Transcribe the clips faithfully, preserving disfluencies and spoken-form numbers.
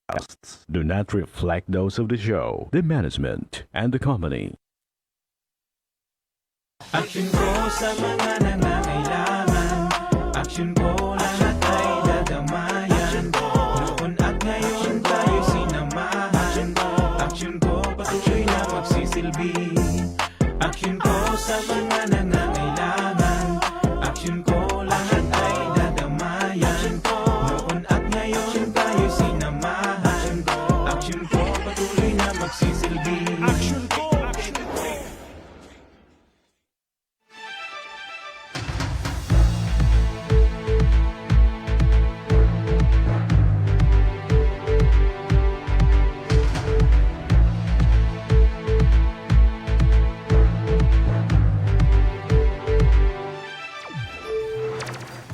Guests do not reflect those of the show, the management, and the company. Action ko sa mga nangangailangan. Action ko lahat ay dadamayan. Noon at ngayon tayo sinamahan. Action ko patuloy na magsisilbi. Action ko sa mga nangangailangan. Action ko lahat ay dadamayan. Noon at ngayon tayo sinamahan. Action ko patuloy na magsisilbi. Action ko, action ko.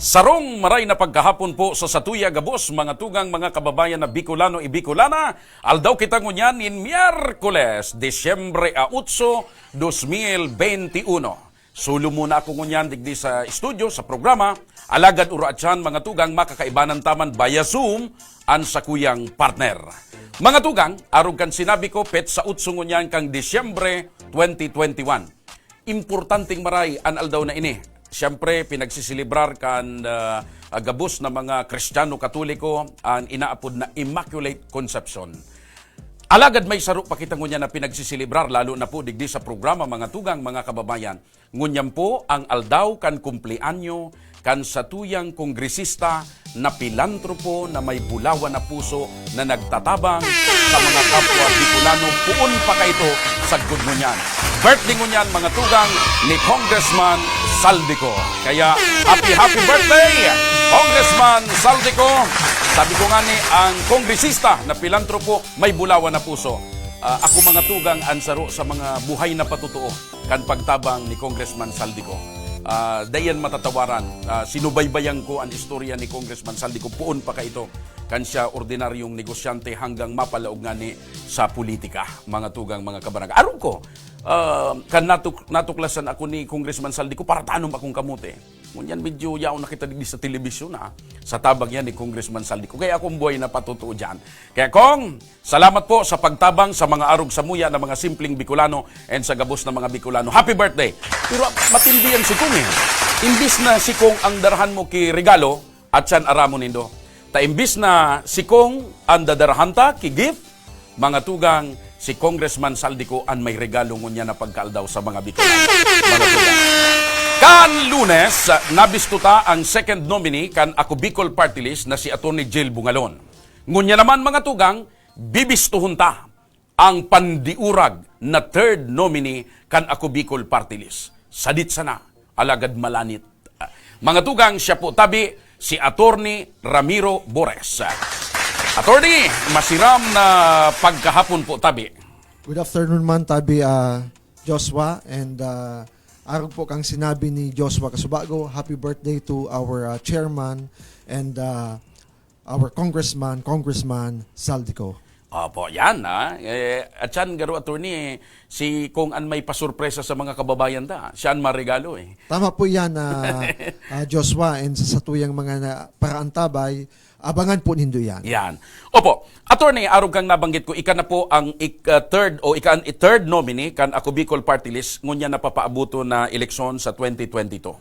Sarong maray na pagkahapon po sa satuya gabos, mga tugang, mga kababayan na Bicolano y Bicolana. Aldaw kita ngunyan nin Miyerkules, Disyembre a otso, dos mil benti uno. Solo muna ako ngunyan digdi sa estudyo, sa programa. Alagad uro atyan, mga tugang, makakaibanan ta man via Zoom an sakuyang partner. Mga tugang, arog kan sinabi ko, petsa otso ngunyan kan Disyembre twenty twenty-one. Importanteng maray an aldaw na ini. Siyempre, pinagsiselebrar kan, ah, gabos na mga Kristiyano Katoliko an inaapod na Immaculate Conception. Alagad may saro pa kita ngunyan na pinagsiselebrar, lalo na po digdi sa programa, mga tugang, mga kababayan. Ngunyan po ang aldaw kan kumpleanyo kan satuyang kongresista na pilantropo na may bulawan na puso na nagtatabang sa mga kapwa Bicolano poon pa kaito sagkod ngunyan. Birthday ngunyan, mga tugang, ni Congressman Zaldy Co. Kaya, happy, happy birthday, Congressman Zaldy Co! Sabi ko nga ni, ang kongresista na pilantropo may bulawan na puso. Ah, ako, mga tugang, an saro sa mga buhay na patotoo kan pagtabang ni Congressman Zaldy Co. Ah, dai yan matatawaran. Ah, sinubaybayan ko an istorya ni Congressman Zaldy Co poon pa kaito, kan siya ordinaryong negosyante hanggang mapalaog ngani sa politika, mga tugang, mga kabarangay. Arog ko, ah, kan natuk-, natuklasan ako ni Congressman Zaldy Co, paratanom akong kamote. Ngunyan medyo yaon na kita digdi sa telebisyon, ha, sa tabang yan ni Congressman Zaldy Co. Kaya akong buhay na patotoo dyan. Kaya, Cong, salamat po sa pagtabang sa mga arog samuya na mga simpleng Bicolano and sa gabos na mga Bicolano. Happy birthday! Pero matindi yan si Cong, eh. Imbis na si Cong ang darahan mo ki regalo, at siyan aramon nindo. Ta imbis na si Cong ang dadarahan ta ki gift, mga tugang, si Congressman Zaldy Co an may regalo ngunyan na pagkaaldaw sa mga Bicolano. Mga tugang. Kan Lunes, nabisto ta ang second nominee kan Ako Bicol Party List na si Attorney Jel Bungalon. Ngunyan naman, mga tugang, bibistohon ta ang pandiurag na third nominee kan Ako Bicol Party List. Sadit sana, alagad malanit. Mga tugang, siya po tabi, si Attorney Ramiro Bores. Attorney, masiram na pagkahapon po tabi. Good afternoon man tabi, ah, Joshua, and ah, arog po kang sinabi ni Joshua Kasubago, happy birthday to our ah, chairman and ah, our congressman, Congressman Zaldy Co. Opo, yan, ha. Eh, at yan, garo, attorney, eh, si Cong an may pasurpresa sa mga kababayan ta. Siya an maregalo, eh. Tama po yan, ah, ah, Joshua, and sa satuyang mga na, paraantabay, abangan po nindo yan. Yan. Opo, attorney, arog kang nabanggit ko, ika na po ang ik-, ah, third o ika ang third nominee kan Ako Bicol Party List ngunyan na papaaboton na eleksyon sa twenty twenty-two.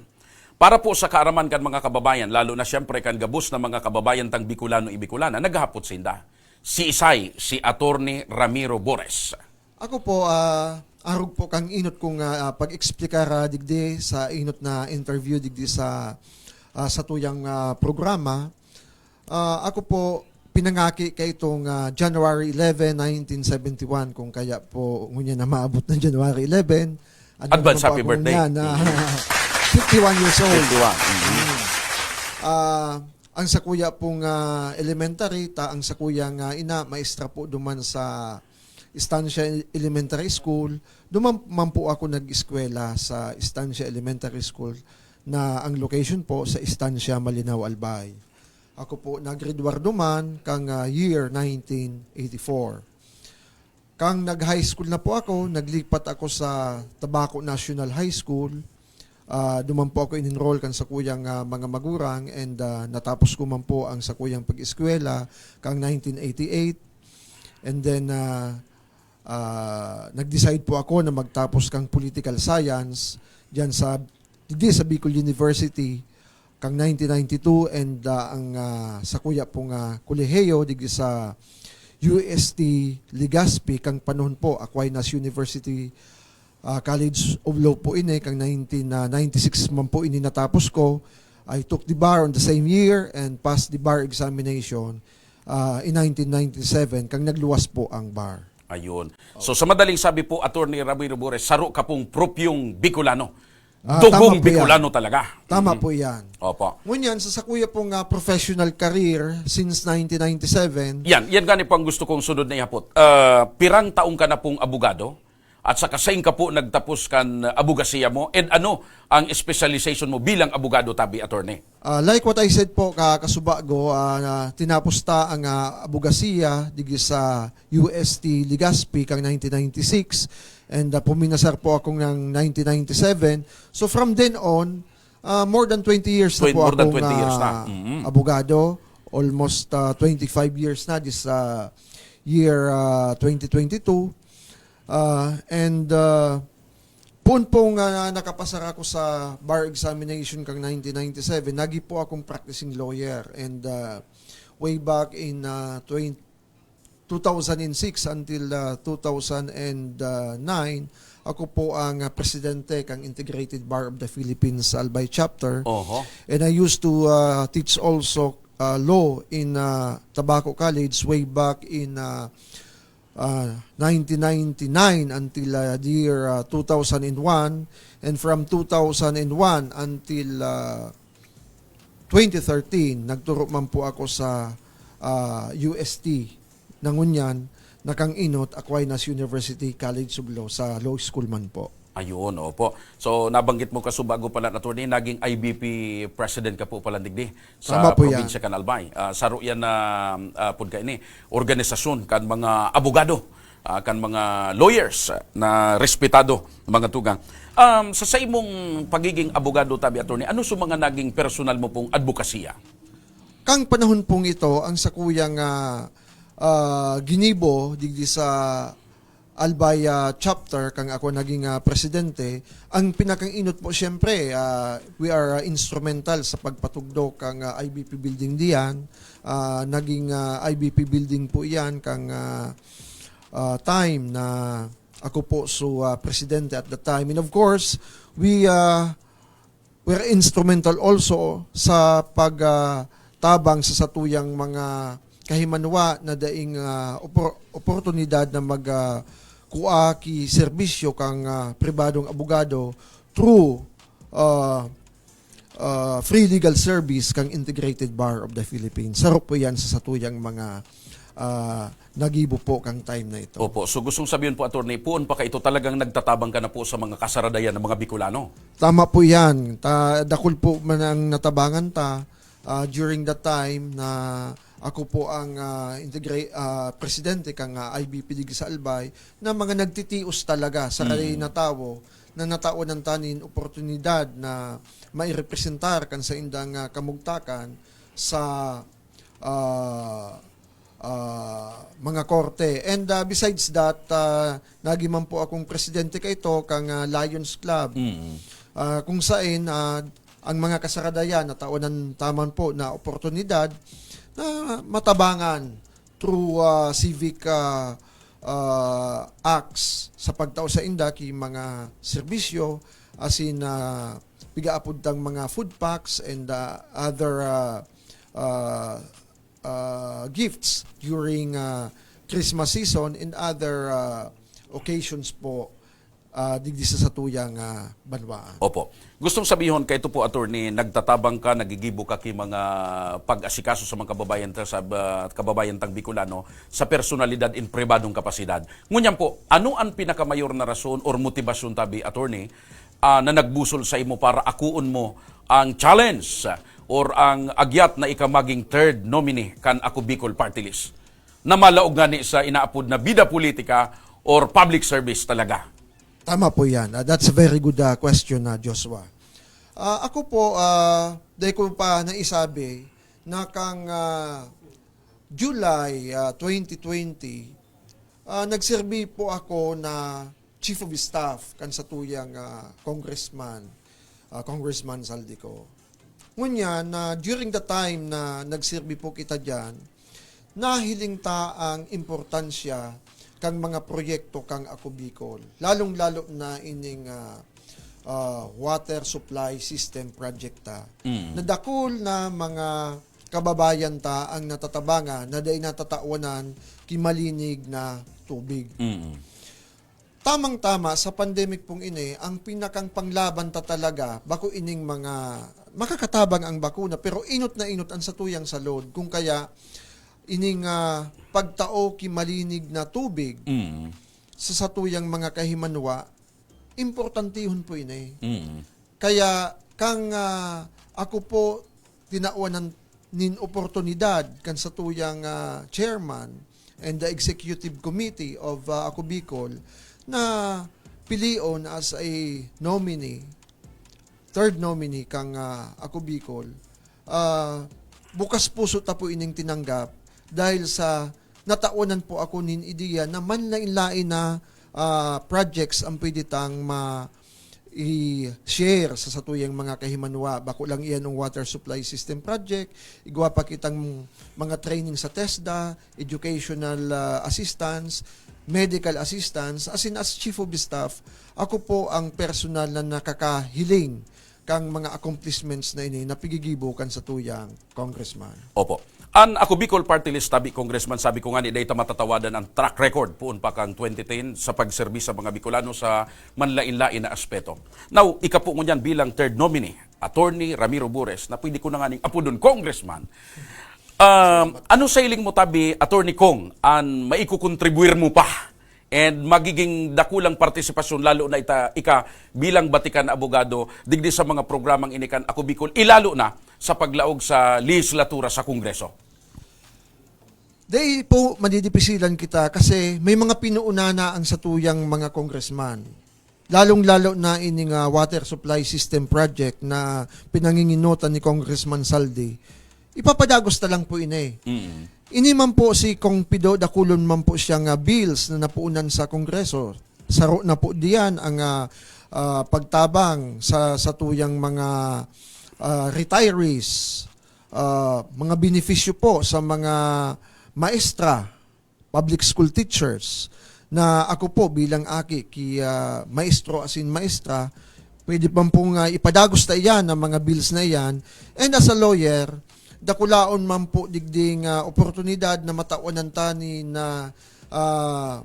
Para po sa kaaraman kan mga kababayan, lalo na siyempre kan gabos na mga kababayan tang Bicolano y Bicolana, naghahapot sinda. Siisay si Attorney Ramiro Bores? Ako po, ah, arog po kang inot kong ah, pag-explicar ah, digdi sa inot na interview digdi sa ah, satuyang ah, programa. Ah, ako po, pinangaki kaitong ah, January eleven, nineteen seventy-one, kung kaya po ngunyan na maabot na January eleven. Ano Advance naman po happy ako birthday. ngunyan, ah, fifty-one years old. Fifty-one. Mm. Ah, ang sakuya pong ah, elementary, ta ang sakuya nga ina, maestra po duman sa Estancia Elementary School. Duman man po ako nag-eskwela sa Estancia Elementary School na ang location po sa Estancia Malinao, Albay. Ako po naggraduar duman kang ah, year nineteen eighty-four. Kang nag-high school na po ako, naglipat ako sa Tabaco National High School. ah, duman po ako in-enroll kan sakuyang, ah, mga magurang, and, ah, natapos ko man po ang sakuyang pag-eskwela kang nineteen eighty-eight. And then, ah, ah, nag-decide po ako na magtapos kang political science diyan sa, digdi sa Bicol University kang nineteen ninety-two, and, ah, ang, ah, sakuya pong, ah, kolehiyo digdi sa U S T Legazpi, kang panahon po, Aquinas University, ah, College of Law po ini, kang nineteen ninety-six man po ini natapos ko. I took the bar on the same year and passed the bar examination, ah, in nineteen ninety-seven, kang nagluwas po ang bar. Ayun. So sa madaling sabi po, Attorney Ramiro Bures, saro ka pong propyong Bicolano. Ah, Dugong tama po yan. Bicolano talaga. Tama Mhm. po yan. Opo. Ngunyan, sa sakuya pong, ah, professional career since nineteen ninety-seven, Yan, yan gani po ang gusto kong sunod na ihapot. Ah, pirang taong ka na pong abogado? At saka sain ka po nagtapos kan abogasiya mo? And ano ang specialization mo bilang abogado, tabi, attorney? Ah, like what I said po, ka kasubago, ah, na tinapos ta ang, ah, abogasiya digi sa U S T Legazpi kang nineteen ninety-six, and, ah, puminasar po ako ng nineteen ninety-seven. So from then on, ah, more than twenty years na Twen- po more than akong, twenty years na. ah, Mm. Abogado. Almost, ah, twenty-five years na this, ah, year, ah, twenty twenty-two. Ah, and, ah, poon po nga nakapasar ako sa bar examination kang nineteen ninety-seven, nagi po akong practicing lawyer. And, ah, way back in, ah, twenty, two thousand six until, ah, two thousand nine, ako po ang, ah, presidente kang Integrated Bar of the Philippines Albay Chapter. Oho. And I used to, ah, teach also, ah, law in, ah, Tabaco College way back in, ah, ah, nineteen ninety-nine until, ah, the year, ah, two thousand one. And from two thousand one until, ah, twenty thirteen, nagturo man po ako sa, ah, U S T na ngunyan, na kang inot, Aquinas University College of Law, sa law school man po. Ayun, opo. So, nabanggit mo kasubago pala, attorney, naging I B P president ka po pala digdi sa Tama po probinsya yan. kan Albay. Ah, saro yan na, ah, pud ka ini, organisasyon kan mga abogado, ah, kan mga lawyers, ah, na respetado, mga tugang. Um, sa, sa imong pagiging abogado, tabi, attorney, ano sa mga naging personal mo pong advokasya? Kang panahon pong ito, ang sakuyang, ah, ah, ginibo digdi sa Albay, ah, chapter, kang ako naging, ah, presidente, ang pinakainot po, siyempre, ah, we are, ah, instrumental sa pagpatugdok kang, ah, I B P building diyan. Ah, naging, ah, I B P building po iyan kang, ah, ah, time na ako po so, ah, presidente at the time. And of course, we, ah, were instrumental also sa pag, ah, tabang sa satuyang mga kahimanwa na daing, ah, opor- oportunidad na mag, ah, kua ki serbisyo kang, ah, pribadong abogado through, ah, ah, free legal service kang Integrated Bar of the Philippines. Saro po yan sa satuyang mga, ah, nagibo po kang time na ito. Opo. So, gustong sabihin po, attorney, poon pa ka ito, talagang nagtatabang ka na po sa mga kasaradayan ng mga Bicolano. Tama po yan. Ta, dakul po man ang natabangan ta, ah, during that time na ako po ang, ah, integra- ah, presidente kang, ah, I B P digdi sa Albay, na mga nagtitios talaga sa Mm. na tawo na nataonan ta nin oportunidad na mairepresentar kan saindang, ah, kamugtakan sa, ah, ah, mga korte. And, ah, besides that, ah, nagi man po akong presidente kaito kang, ah, Lions Club. Mm. Ah, kung sain, ah, ang mga kasaradayan na taonan ta man po na oportunidad na matabangan through, ah, civic, ah, ah, acts sa pagtao sainda ki mga serbisyo, asin, ah, pigaapod tang mga food packs and, ah, other, ah, ah, ah, gifts during, ah, Christmas season and other, ah, occasions po, ah, digdi sa satuyang, ah, banwaan. Opo. Gustong sabihon, kaito po, attorney, nagtatabang ka, nagigibo ka ki mga pag-asikaso sa mga kababayan ta, sa, ah, kababayan tang Bicolano sa personalidad in pribadong kapasidad. Ngunyan po, ano ang pinakamayor na rason or motibasyon, tabi, attorney, ah, na nagbusol sa imo para akuon mo ang challenge, ah, or ang agyat na ika maging third nominee kan Ako Bicol Party List, na malaog ngani sa inaapod na bida politika or public service talaga? Tama po yan. Ah, that's a very good, ah, question, ah, Joshua. Ah, ako po, ah, dai ko pa naisabi na kang, ah, July, ah, twenty twenty, ah, nagserbi po ako na chief of staff kan satuyang, ah, congressman, ah, Congressman Zaldy Co. Ngunyan na during the time na nagserbi po kita diyan, nahiling ta ang importansya kan mga proyekto kan Ako Bicol, lalong-lalo na ining, ah, ah, water supply system project ta. Mm. Na dakul na mga kababayan ta ang natatabangan na dai natatawanan ki malinig na tubig. Mm. Tamang-tama, sa pandemic pong ini, ang pinakang panglaban ta talaga, bako ining mga makakatabang ang bakuna, pero inot na inot ang satuyang salud. Kung kaya, ining, ah, pagtao ki malinig na tubig Mm. sa satuyang mga kahimanwa, importantihon po ini. Mm. Kaya kang, ah, ako po tinawan nin oportunidad kan satuyang, ah, chairman and the executive committee of, ah, Ako Bicol na pilion as a nominee, third nominee kang, ah, Ako Bicol. Ah, bukas puso ta po ining tinanggap dahil sa natawanan po ako nin ideya na manlain-lain na, ah, projects ang pwede tang ma-, i-share sa satuyang mga kahimanwa. Bako lang iyan ang water supply system project, igwa pa kitang mga training sa TESDA, educational, ah, assistance, medical assistance, as in as chief of staff, ako po ang personal na nakakahiling kang mga accomplishments na ini na pigigibo kan satuyang congressman. Opo. An Ako Bicol Party List, tabi, Congressman, sabi ko nga ni, dai ta matatawadan ang track record poon pa kang twenty ten sa pagserbi sa mga Bicolano sa manlain-lain na aspeto. Now, ika po ngunyan bilang third nominee, Attorney Ramiro Bures, na pwede ko na nga ning apodon Congressman. Um, ano sa hiling mo, tabi, Attorney Cong, an maikukontribuir mo pa and magiging dakulang partisipasyon, lalo na ita, ika bilang batikan na abogado, digdi sa mga programang ini kan Ako Bicol, ilalo na sa paglaog sa lehislatura sa Kongreso? Dai po madidipisilan kita kasi may mga pinuuna na ang satuyang mga congressman. Lalong-lalo na ining, ah, water supply system project na pinanginginotan ni Congressman Saldi. Ipapadagos na lang po ini. Mm. Ini man po si Kong Pido, dakulon man po siyang, ah, bills na napuunan sa Kongreso. Saro na po diyan ang, ah, ah, pagtabang sa satuyang mga, ah, retirees, ah, mga benepisyo po sa mga maestra, public school teachers, na ako po bilang aki ki, ah, maestro asin maestra, pwede man pong, ah, ipadagos ta iyan ang mga bills na iyan. And as a lawyer, dakulaon man po digding, ah, oportunidad na matawanan ta nin, ah, ah,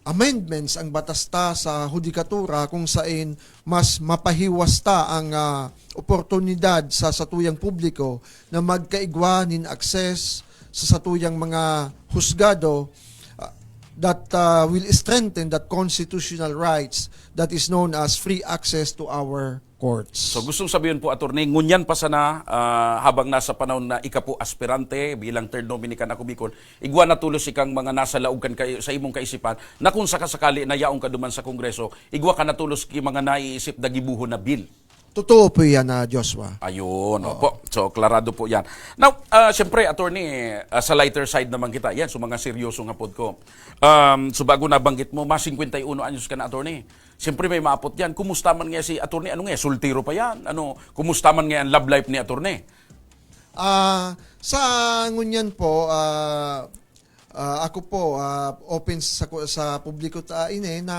amendments ang batas ta sa hudikatura kung sain mas mapahiwas ta ang, ah, oportunidad sa satuyang publiko na magkaigwa nin access sa satuyang mga husgado, ah, that, ah, will strengthen that constitutional rights that is known as free access to our courts. So, gustong sabihin po, Attorney, ngunyan pa sana, ah, habang nasa panahon na ika po aspirante bilang third nominee kan Ako Bicol, igwa na tolos ikang mga nasa laog kan kai-, sa imong kaisipan na kung sakasakali na yaon ka duman sa Kongreso, igwa ka na tolos ki mga naiisip na gibohon na bill. Totoo po yan, ah, Joshua. Ayun, Oo. opo. So, klarado po yan. Now, ah, siyempre, Attorney, ah, sa lighter side naman kita. Yan, so mga seryoso nga pod ko. Um, so, bago nabanggit mo, mas singkwenta y uno anyos ka na, Attorney. Siyempre, may maapot yan. Kumusta man nga si Attorney? Ano nga, soltero pa yan? Ano, kumusta man nga ang love life ni Attorney? Ah, sa ngunyan po, ah, ah, ako po, ah, open sa, sa publiko ta ini na,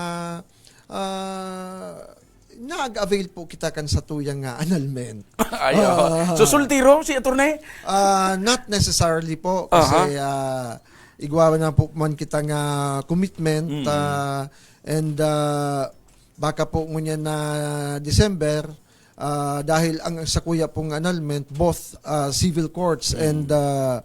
ah, nag-avail po kita kan satuyang nga annulment. Ayo. Ah. So, soltero si Attorney? Ah, not necessarily po, kasi, Aha. ah, igwa na po man kita nga commitment, Mm. ah, and, ah, baka po ngunyan na December, ah, dahil ang, ang sakuya pong annulment, both, ah, civil courts Mm. and, ah,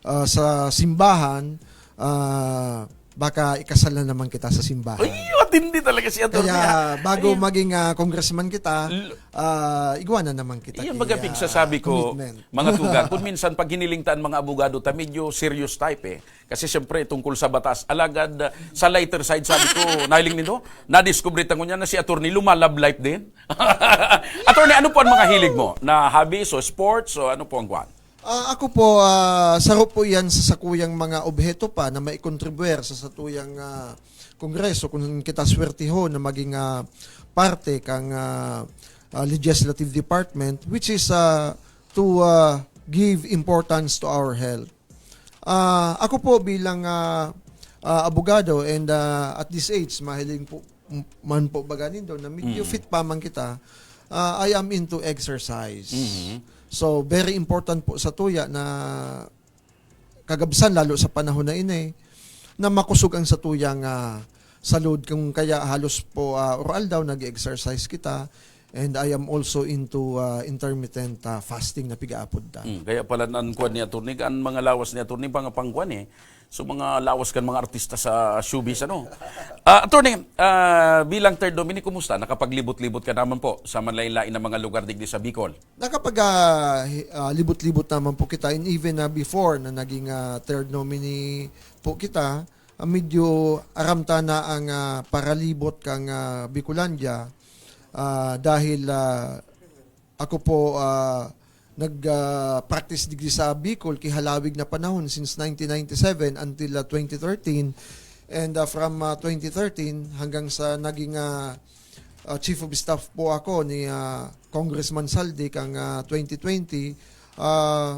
ah, sa simbahan, ah, baka ikasal na naman kita sa simbahan. Ay, at Tindi talaga si attorney, Kaya ah. bago Ayun. maging ah, congressman kita, L- ah, iguanan naman kita. Iyan ki, baga ah, pigsasabi ko, commitment. mga tugang. Kung minsan pag hiniling ta an mga abogado ta, medyo serious type eh. Kasi siyempre, tungkol sa batas. Alagad, ah, sa lighter side, sabi ko, nahiling nindo, nadiskubre ta ngunyan na si attorney lumalab life din. Attorney, ano po ang mga hilig mo? Na hobbies o sports o ano po ang kwan? Ah, ako po, ah, saro po yan sa sakuyang mga obheto pa na maikontribuer sa satuyang ah, kongreso. Kung kita swertiho na maging ah, parte kang ah, ah, legislative department, which is ah, to ah, give importance to our health. Ah, ako po bilang ah, ah, abogado and ah, at this age, mahiling po man po baga nindo na medyo Mm. fit pa man kita, ah, I am into exercise. Mhm. So, very important po sa tuya na kagabsan, lalo sa panahon na ini, na makusog ang satuyang ah, salud. Kung kaya halos po ah, or aldaw nag-exercise kita, and I am also into ah, intermittent ah, fasting na pigaapod ta. Hmm, kaya pala nan kuwan ni attorney, ang mga lawas ni attorney, mga pangkuwan eh. So mga lawas kan mga artista sa showbiz, ano? Ah, attorney, ah, bilang third nominee, kumusta? Nakapaglibot-libot ka naman po sa manlain-lain na mga lugar digdi sa Bicol. Nakapag ah, hi- ah, libot-libot naman po kita, and even ah, before na naging ah, third nominee po kita, ah, medyo aram ta na ang ah, paralibot kang ah, Bicolandia, ah, dahil ah, ako po ah, nag ah, practice digdi sa Bicol ki halawig na panahon since nineteen ninety-seven until ah, twenty thirteen, and ah, from ah, twenty thirteen hanggang sa naging ah, ah, chief of staff po ako ni ah, Congressman Saldi kang ah, twenty twenty. Ah,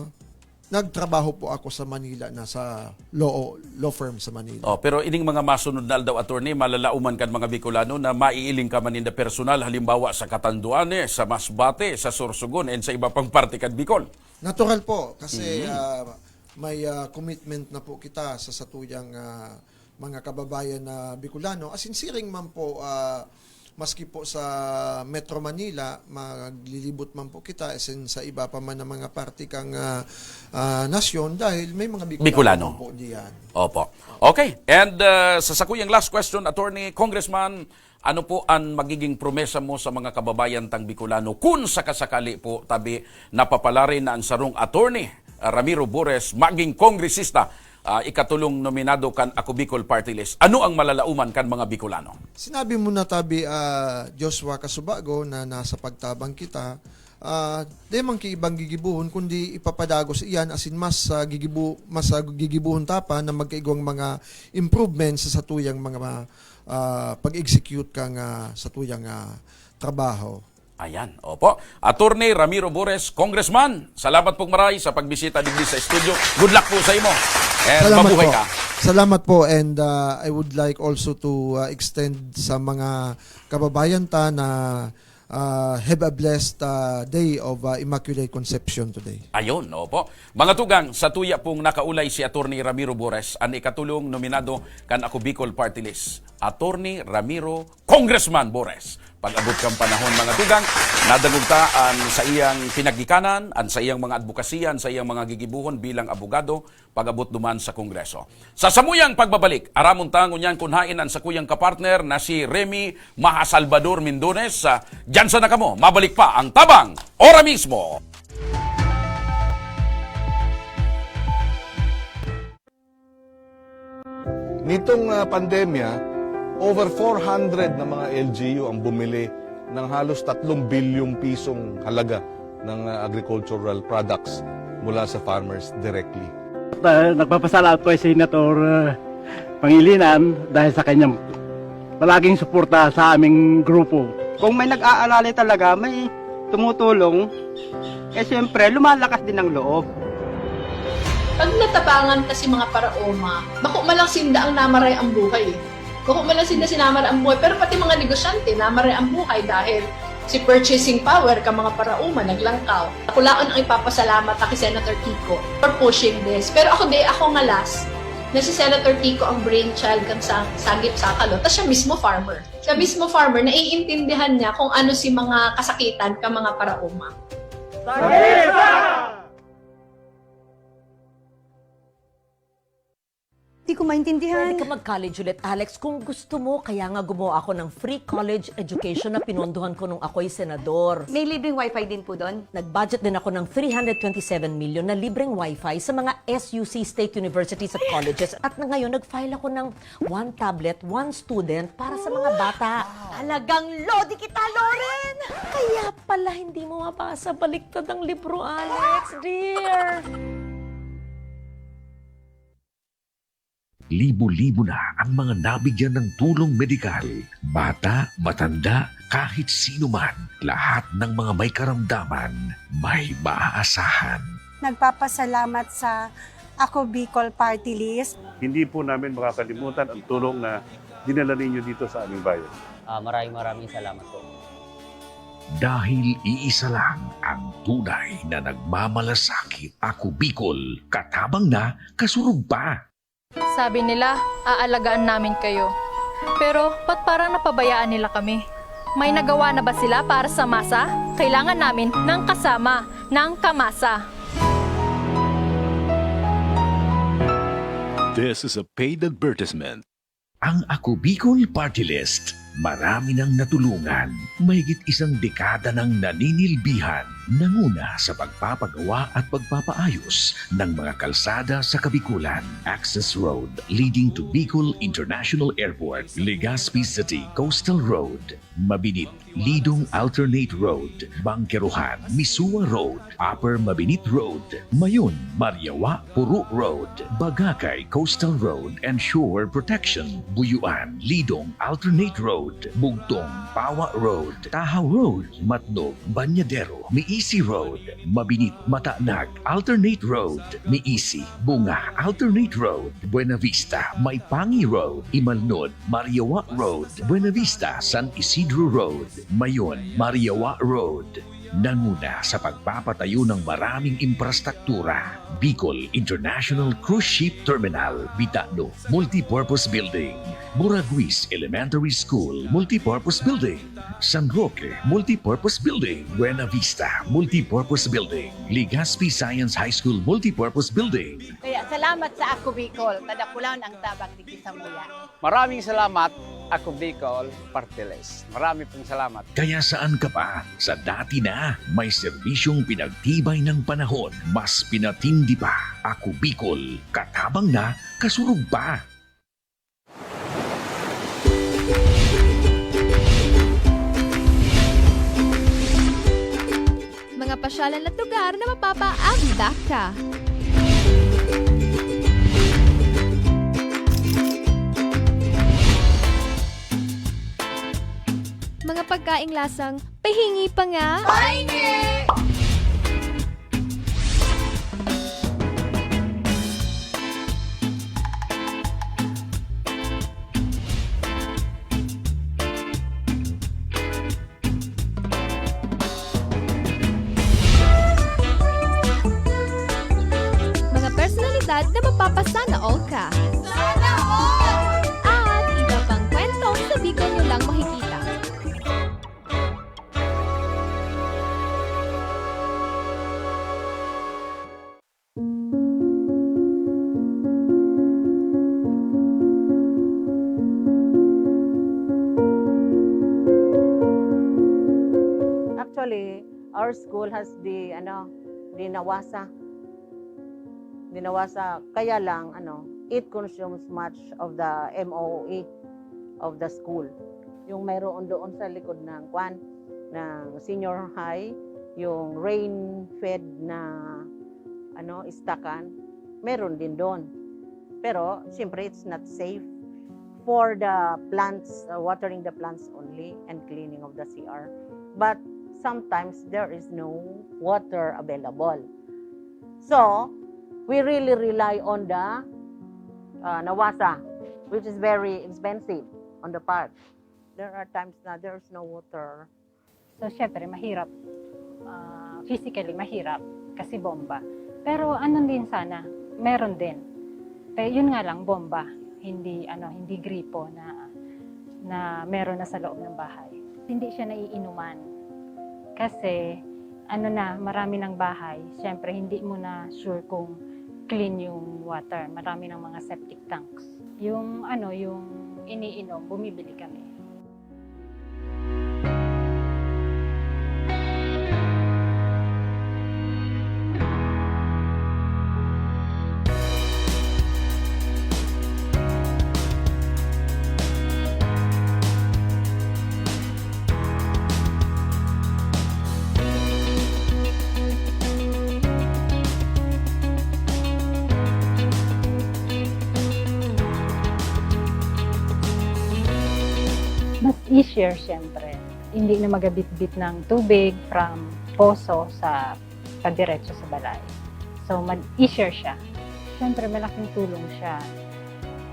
nagtrabaho po ako sa Manila, nasa law, law firm sa Manila. Oh, pero ining mga masunod na aldaw, attorney, malalauman kan mga Bicolano na maiiling ka man ninda personal, halimbawa sa Catanduanes, sa Masbate, sa Sorsogon, and sa iba pang parte kan Bicol. Natural po kasi Mhm. ah, may ah, commitment na po kita sa satuyang ah, mga kababayan na Bicolano. As in, siring man po, ah, maski po sa Metro Manila, maglilibot man po kita, as in, sa iba pa man na mga parte kang ah, ah, nasyon, dahil may mga Bicolano, Bicolano. po diyan. Opo. Okay. And uh, sa sakuyang last question, Attorney, Congressman, ano po ang magiging promesa mo sa mga kababayan tang Bicolano kung sakasakali po, tabi, napapalarin na ang sarong Attorney, uh, Ramiro Bores maging kongresista, uh, ikatulong nominado kan Ako Bicol Party List? Ano ang malalauman kan mga Bicolano? Sinabi mo na, tabi, ah, Joshua Casubago, na nasa pagtabang kita. Ah, di man ki ibang gigibuhon, kundi ipapadagos iyan, asin mas ah, gigibu mas ah, gigibuhon ta pa na magkaigwang mga improvements sa satuyang mga ah, pag-execute kang ah, satuyang ah, trabaho. Ayan, opo. Attorney Ramiro Bores, Congressman, salamat pong maray sa pagbisita digdi sa studio. Good luck po sa imo. And Salamat mabuhay po. ka. Salamat po, and ah, I would like also to ah, extend sa mga kababayan ta na ah, have a blessed ah, day of ah, Immaculate Conception today. Ayun, opo. Mga tugang, sa tuya pong nakaulay si Attorney Ramiro Bores, an ikatulong nominado kan Ako Bicol Party List. Attorney Ramiro, Congressman Bores. Pag-abot kang panahon, mga tugang, nadangog ta an sa iyang pinagikanan, an sa iyang mga adbokasya, an sa iyang mga gigibuhon bilang abogado, pag-abot duman sa Kongreso. Sa samuyang pagbabalik, aramon ta ngunyan kun hain an sakuyang kapartner na si Remy Maha Salvador Mindones. Ah, diyan sana kamo, mabalik pa ang Tabang ora mismo. Nitong ah, pandemya, over four hundred na mga L G U ang bumili ng halos tatlong bilyong pisong halaga ng ah, agricultural products mula sa farmers directly. Ah, nagpapasalamat ko kay Senator ah, Pangilinan dahil sa kanyang palaging suporta sa aming grupo. Kung may nag-aalala talaga, may tumutulong, eh siyempre, lumalakas din ang loob. Pag natabangan ta si mga paraoma, bako man lang sinda ang namaray ang buhay eh. Bako man lang sinda sinamaray ang buhay, pero pati mga negosyante namaray ang buhay dahil si purchasing power ka mga paraoma naglangkaw. Ako laon ang ipapasalamat ta ki Senator Kiko for pushing this. Pero ako di ako nga last na si Senator Kiko ang brainchild kan sa Sagip Sakalo, ta siya mismo farmer. Siya mismo farmer, naiintindihan niya kung ano si mga kasakitan ka mga paraoma. Hindi ko maintindihan. Pwede ka mag-college ulit, Alex, kung gusto mo. Kaya nga gumawa ako ng free college education na pinondohan ko nung ako'y senador. May libreng wifi din po doon? Nag-budget din ako ng three hundred twenty-seven million na libreng wifi sa mga S U C state universities at colleges. At ngayon, nag-file ako ng one tablet, one student para sa mga bata. Talagang lodi kita, Loren! Kaya pala hindi mo mabasa baliktad ang libro, Alex, dear. Libo-libo na ang mga nabigyan ng tulong medikal. Bata, matanda, kahit sino man, lahat ng mga may karamdaman, may maaasahan. Nagpapasalamat sa Ako Bicol Party List. Hindi po namin makakalimutan ang tulong na dinala ninyo dito sa aming bayan. Ah, maraming maraming salamat po. Dahil iisa lang ang tunay na nagmamalasakit. Ako Bicol, katabang na, kasurog pa. Sabi nila, aalagaan namin kayo. Pero ba't parang napabayaan nila kami? May nagawa na ba sila para sa masa? Kailangan namin ng kasama, ng kamasa. This is a paid advertisement. Ang Ako Bicol Party List, marami nang natulungan. Mahigit isang dekada nang naninilbihan, nanguna sa pagpapagawa at pagpapaayos ng mga kalsada sa Kabikulan. Access Road leading to Bicol International Airport, Legazpi City Coastal Road, Mabinit, Lidong Alternate Road, Bangkerohan, Misua Road, Upper Mabinit Road, Mayon, Mariawa, Puro Road, Bagakay Coastal Road and Shore Protection, Buyuan, Lidong Alternate Road, Bugtong, Pawa Road, Tahaw Road, Matnog, Banyadero, Miisi Road, Mabinit, Matanag Alternate Road, Miisi, Bunga Alternate Road, Buena Vista, Maipangi Road, Imalnod, Mariawa Road, Buena Vista, San Isidro Road, Mayon, Mariawa Road. Nanguna sa pagpapatayo ng maraming imprastruktura, Bicol International Cruise Ship Terminal, Bitano Multipurpose Building, Buraguis Elementary School Multipurpose Building, San Roque Multipurpose Building, Buena Vista Multipurpose Building, Legazpi Science High School Multipurpose Building. Kaya salamat sa Ako Bicol, kadakulaon ang tabang digdi samuya. Maraming salamat, Ako Bicol Party List. Marami pong salamat. Kaya saan ka pa? Sa dati na, may serbisyong pinagtibay ng panahon, mas pinatindi pa. Ako Bicol, katabang na, kasurog pa. Mga pasyalan at lugar na mapapaagda ka. Mga pagkaing lasang pahingi pa nga. Pahingi! Mga personalidad na mapapasana all ka. Sana all! At iba pang kwentong sa Bicol nyo lang makikita. Actually, our school has the, ano, the Nawasa. The Nawasa, kaya lang, ano, it consumes much of the M O E of the school. Yung mayroon doon sa likod ng, kwan, ng senior high, yung rain-fed na, ano, istakan, meron din doon. Pero, siyempre, it's not safe for the plants, uh, watering the plants only and cleaning of the C R. But sometimes there is no water available. So, we really rely on the, uh, Nawasa, which is very expensive on the park. There are times na there is no water. So, syempre, mahirap. Ah, physically, mahirap. Kasi bomba. Pero ano din sana, meron din. Pero yun nga lang, bomba. Hindi, ano, hindi gripo na, na meron na sa loob ng bahay. Hindi siya naiinuman. Kasi, ano na, marami ng bahay. Syempre, hindi mo na sure kung clean yung water. Marami ng mga septic tanks. Yung ano, yung iniinom, bumibili kami. Mas easier, siyempre. Hindi na magabitbit ng tubig from poso sa padiretso sa balay. So, mag-easier siya. Siyempre, malaking tulong siya.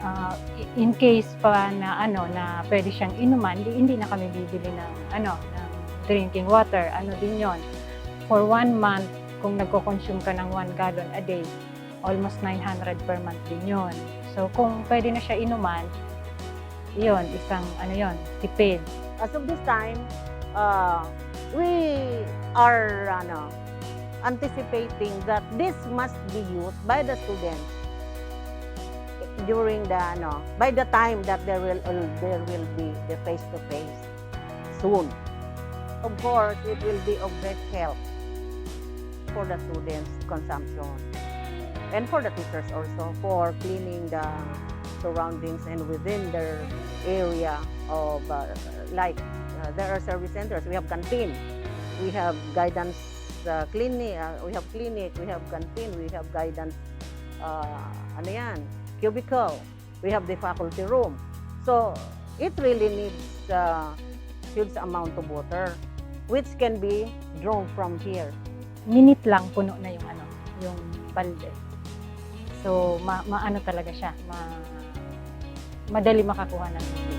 Ah, i-, in case pa na, ano, na pwede siyang inuman, di, hindi na kami bibili ng, ano, ng drinking water. Ano din yon? For one month, kung nagko-consume ka ng one gallon a day, almost nine hundred per month din yon. So, kung pwede na siya inuman, yon, isang, ano yon, tipid. As of this time, uh, we are, ano, anticipating that this must be used by the students during the, ano, by the time that there will, there will be the face-to-face soon. Of course, it will be of great help for the students' consumption and for the teachers also for cleaning the surroundings and within their area of, uh, like, uh, there are service centers, we have canteen, we have guidance, uh, clinic, uh, we have clinic, we have canteen, we have guidance, uh, ano yan, cubicle, we have the faculty room. So, it really needs, uh, huge amount of water, which can be drawn from here. Minute lang, puno na yung ano, yung balde. So, ma-, maano talaga siya, ma-, madali makakuha ng tubig.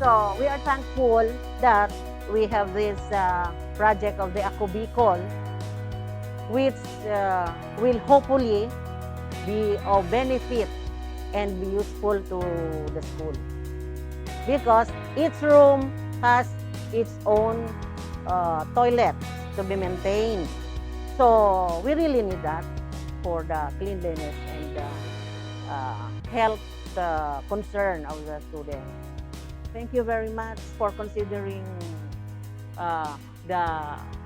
So, we are thankful that we have this, uh, project of the Ako Bicol, which, uh, will hopefully be of benefit and be useful to the school. Because each room has its own, uh, toilet to be maintained. So, we really need that for the cleanliness and the, uh, health, uh, concern of the students. Thank you very much for considering, uh, the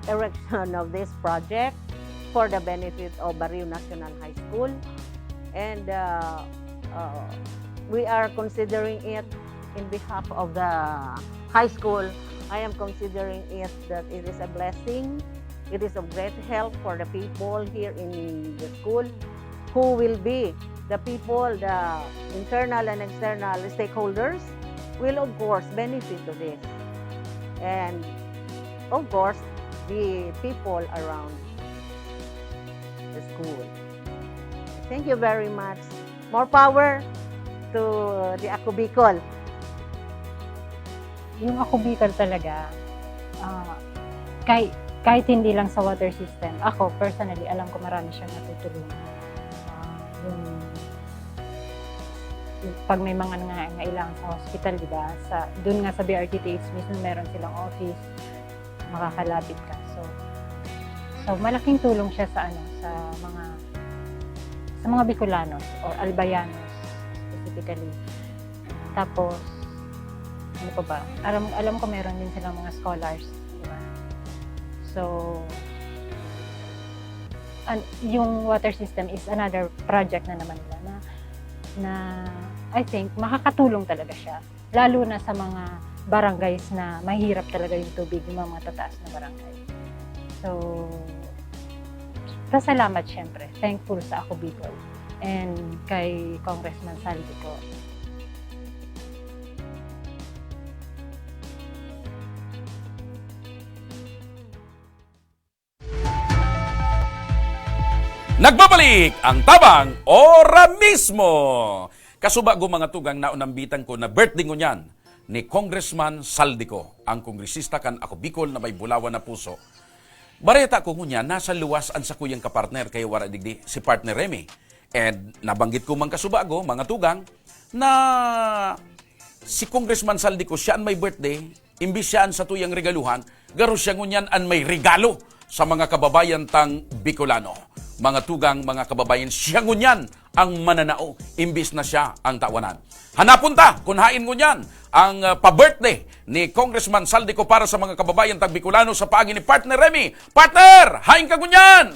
erection of this project for the benefit of Barrio Nacional High School. And, uh, uh, we are considering it in behalf of the high school. I am considering it that it is a blessing. It is of great help for the people here in the school, who will be the people, the internal and external stakeholders will, of course, benefit to this. And, of course, the people around the school. Thank you very much. More power to the Ako Bicol. Yung Ako Bicol talaga, ah, kahit, kahit hindi lang sa water system, ako personally, alam ko marami siyang natutulungan. Ah, yung, yung pag may mga nangangailangan sa hospital, di ba? Sa, dun nga sa B R T T H mismo, meron silang office, makakalapit ka. So, so malaking tulong siya sa ano, sa mga, sa mga Bicolanos or Albayanos specifically. Tapos, ano pa ba? Alam, alam ko meron din silang mga scholars, di ba? So, an-, yung water system is another project na naman nila na, na I think makakatulong talaga siya. Lalo na sa mga barangays na mahirap talaga yung tubig, yung mga matataas na barangay. So, pasalamat siyempre, thankful sa Ako Bicol and kay Congressman Saldi po. Nagbabalik ang Tabang Ora Mismo! Kasubago, mga tugang, naunambitan ko na birthday ngunyan ni Congressman Saldico, ang kongresista kan Ako Bicol na may bulawan na puso. Bareta ko ngunyan, nasa luwas an sakuyang kapartner, kaya wara digdi si Partner Remy. And nabanggit ko man kasubago, mga tugang, na si Congressman Saldico, siya an may birthday, imbis siya an satuyang regaluhan, garo siya ngunyan an may regalo sa mga kababayan tang Bicolano. Mga tugang, mga kababayan, siya ngunyan ang mananao, imbis na siya ang tawanan. Hanapon ta kun hain ngunyan ang, ah, pa-birthday ni Congressman Saldico para sa mga kababayan tang Bicolano sa paagi ni Partner Remy. Partner, hain ka ngunyan!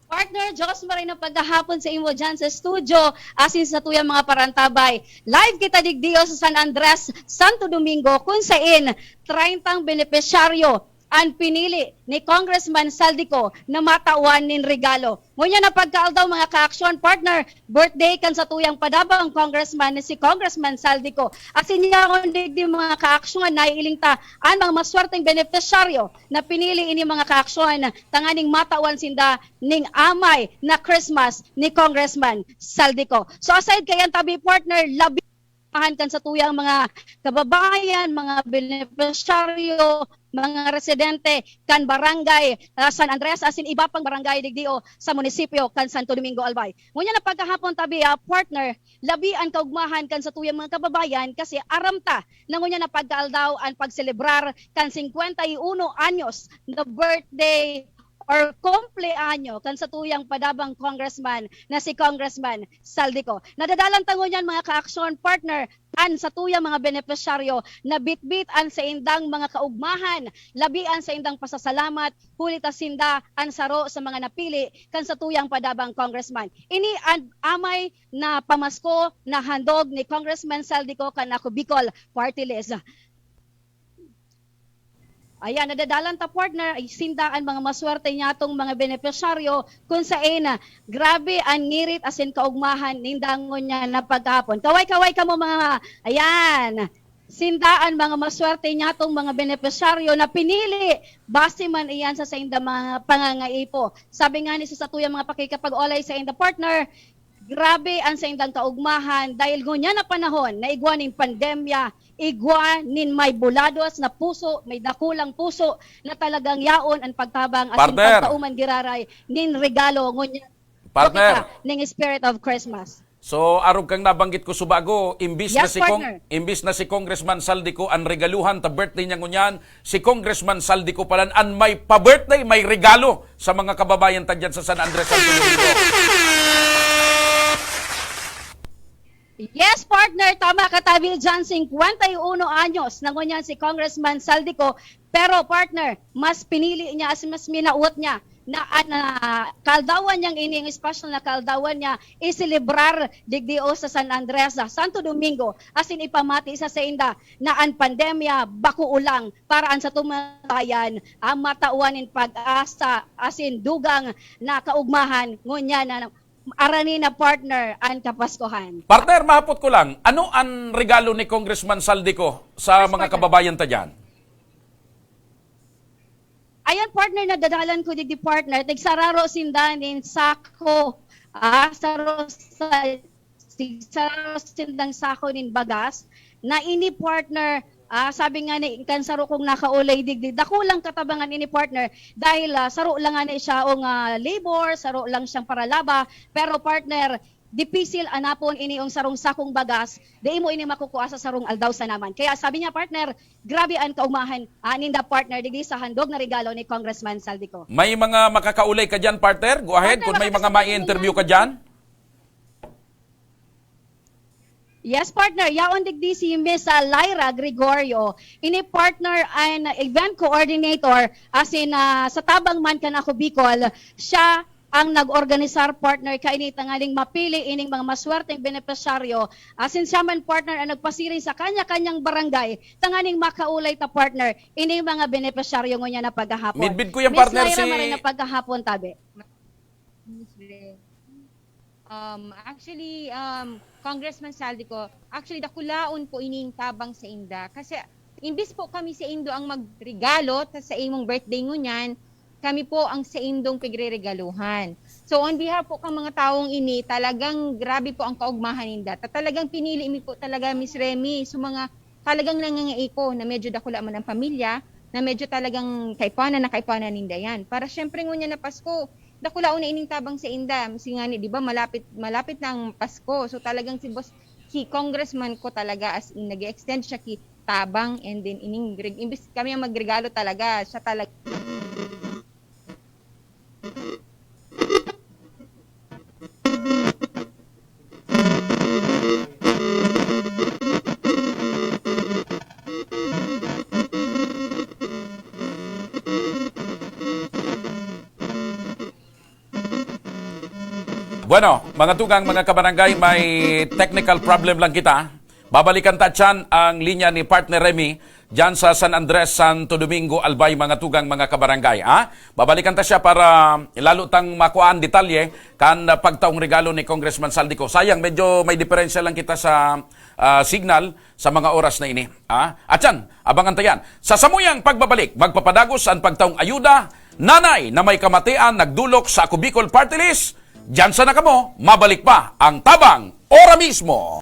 Partner Josmar, ay na paghahapon sa imo dyan sa studio, asin sa tuyang mga parantabay. Live kita digdiyo sa San Andres, Santo Domingo, kun sain treyntang benepisyaryo an pinili ni Congressman Saldico na matawan nin regalo. Ngunyan na pagkaaldaw, mga kaaksyon, partner, birthday kan satuyang padabang congressman na si Congressman Saldico. Asin yaon digdi, mga kaaksyon, naiiling ta an mga maswerteng benepisyaryo na pinili ini, mga kaaksyon, tanganing matawan sinda ning amay na Christmas ni Congressman Saldico. So aside kayan tabi, partner, labi ahan kan satuyang mga kababayan, mga benepisyaryo, mga residente kan barangay, ah, San Andres, asin iba pang barangay digdi o sa munisipyo kan Santo Domingo, Albay. Ngunyan na pagkahapon tabi, ah, partner, labi an kaugmahan kan satuyang mga kababayan kasi aram ta na ngunyan na pagkaaldaw an pagselebrar kan cincuenta y uno anyos na birthday or kumpleanyo kan satuyang padabang congressman na si Congressman Saldico. Nadadalan ta ngunyan, mga kaaksyon, partner, an satuyang mga benepisyaryo na bitbit an saindang mga kaugmahan, labi an saindang pasasalamat, huli ta sinda an saro sa mga napili kan satuyang padabang congressman. Ini an amay na pamasko na handog ni Congressman Saldico kan Ako Bicol Party List. Ayan, nadadalan ta, partner, ay sinda an mga maswerte niyatong mga benepisyaryo kun saen, ah, grabe an ngirit asin kaugmahan ninda ngunyan na paghapon. Kaway-kaway kamo, mga, ayan, sinda an mga maswerte niyatong mga benepisyaryo na pinili base man iyan sa sainda mga pangangaipo. Sabi nga ni sa satuyang mga pakikipag-olay sainda, partner, grabe an saindang kaugmahan dahil ngunyan na panahon na igwa nin pandemya, igwa nin may bulados na puso, may dakulang puso na talagang yaon an pagtabang asin Partner. Pagtao man giraray nin regalo ngunyan Partner. Ning spirit of Christmas. So, arog kang nabanggit ko subago, imbis na Yes, si Cong-, partner. Imbis na si Congressman Saldico an regaluhan ta birthday niya ngunyan, si Congressman Saldico palan an may pa-birthday, may regalo sa mga kababayan ta dyan sa San Andres, Santo Domingo. Yes, partner. Tama ka, tabi dyan, cincuenta y uno anyos na ngunyan si Congressman Saldico. Pero, partner, mas pinili niya, as mas minawot niya na an, ah, kaaldawan niyang ini, ang espesyal na kaaldawan niya, iselebrar digdi o sa San Andres, sa Santo Domingo, asin ipamati sa sainda na an pandemya bako ulang para an satong mga bayan, ah, matawan nin pag-asa asin dugang na kaugmahan ngunyan na arani na, partner, an Kapaskuhan. Partner, mahapot ko lang, ano an regalo ni Congressman Saldico sa Yes, mga partner. Kababayan ta diyan? Ayan, partner, nadadalan ko digdi, partner. Tigsararo sinda nin sako. Ah, saro sa, tigsararo sindang sako nin bagas. Na ini, partner, ah, sabi nga ni, kan saro kong nakaulay digdi, dakulang katabangan ini, partner, dahil, ah, saro lang nga ni siya ang, ah, labor, saro lang siyang paralaba. Pero, partner, dipisil anapon ini yung sarong sakong bagas, dai mo ini makukua sa sarong aldaw sana man. Kaya sabi niya, partner, grabe an kaugmahan, ah, ninda, partner, digdi sa handog na regalo ni Congressman Saldico. May mga makakaulay ka dyan, partner? Go ahead, Partner, kung may mga makakasama mai-interview ka dyan. Yes, partner. Yaon digdi si Miss, ah, Lyra Gregorio. Ini, partner, an event coordinator, as in, ah, sa tabang man kan Ako Bicol, siya ang nag-organisar, partner, kaini tanganing mapili ining mga maswerteng benepisyaryo. Asin siya man, partner, ang nagpasiring sa kanya-kanyang barangay tanganing makaulay ta, partner, ining mga benepisyaryo ngunyan na paghahapon. Midbid ko yan, Miss partner, Lyra si Marina, paghahapon, tabi. Um, actually, um, Congressman Saldico, actually, dakulaon po ining tabang sa inda. Kasi imbis po kami sa indo ang magregalo ta sa imong birthday ngunyan, Kami po ang saindong pigreregaluhan. So, on behalf po kan mga tawong ini, talagang grabe po ang kaugmahan ninda. Ta-, talagang pinili mi po talaga, Miss Remy, so mga talagang nangangaiko na medyo dakula man ang pamilya, na medyo talagang kaipuhanan na kaipuhanan ninda yan. Para siyempre ngunyan na Pasko, dakulaon na ining tabang sainda. Kasi nga ni, di ba, malapit, malapit na ang Pasko. So, talagang si boss, si congressman ko talaga, as in, nag-extend siya ki tabang, and then ining reg-, imbis kami ang magregalo talaga, siya talaga. Bueno, mga tugang, mga kabarangay, may technical problem lang kita. Babalikan ta dyan ang linya ni Partner Remy dyan sa San Andres, Santo Domingo, Albay, mga tugang, mga kabarangay. Ha? Babalikan ta siya para lalo tang makuhaan detalye kan pagtaong regalo ni Congressman Saldico. Sayang, medyo may diferensya lang kita sa ah, signal sa mga oras na ini. Ha? At yan, abangan ta yan. Sa samuyang pagbabalik, magpapadagos an pagtaong ayuda, nanay na may kamatian nagdulok sa Ako Bicol Party List. Diyan sana kamo, mabalik pa ang Tabang ora mismo.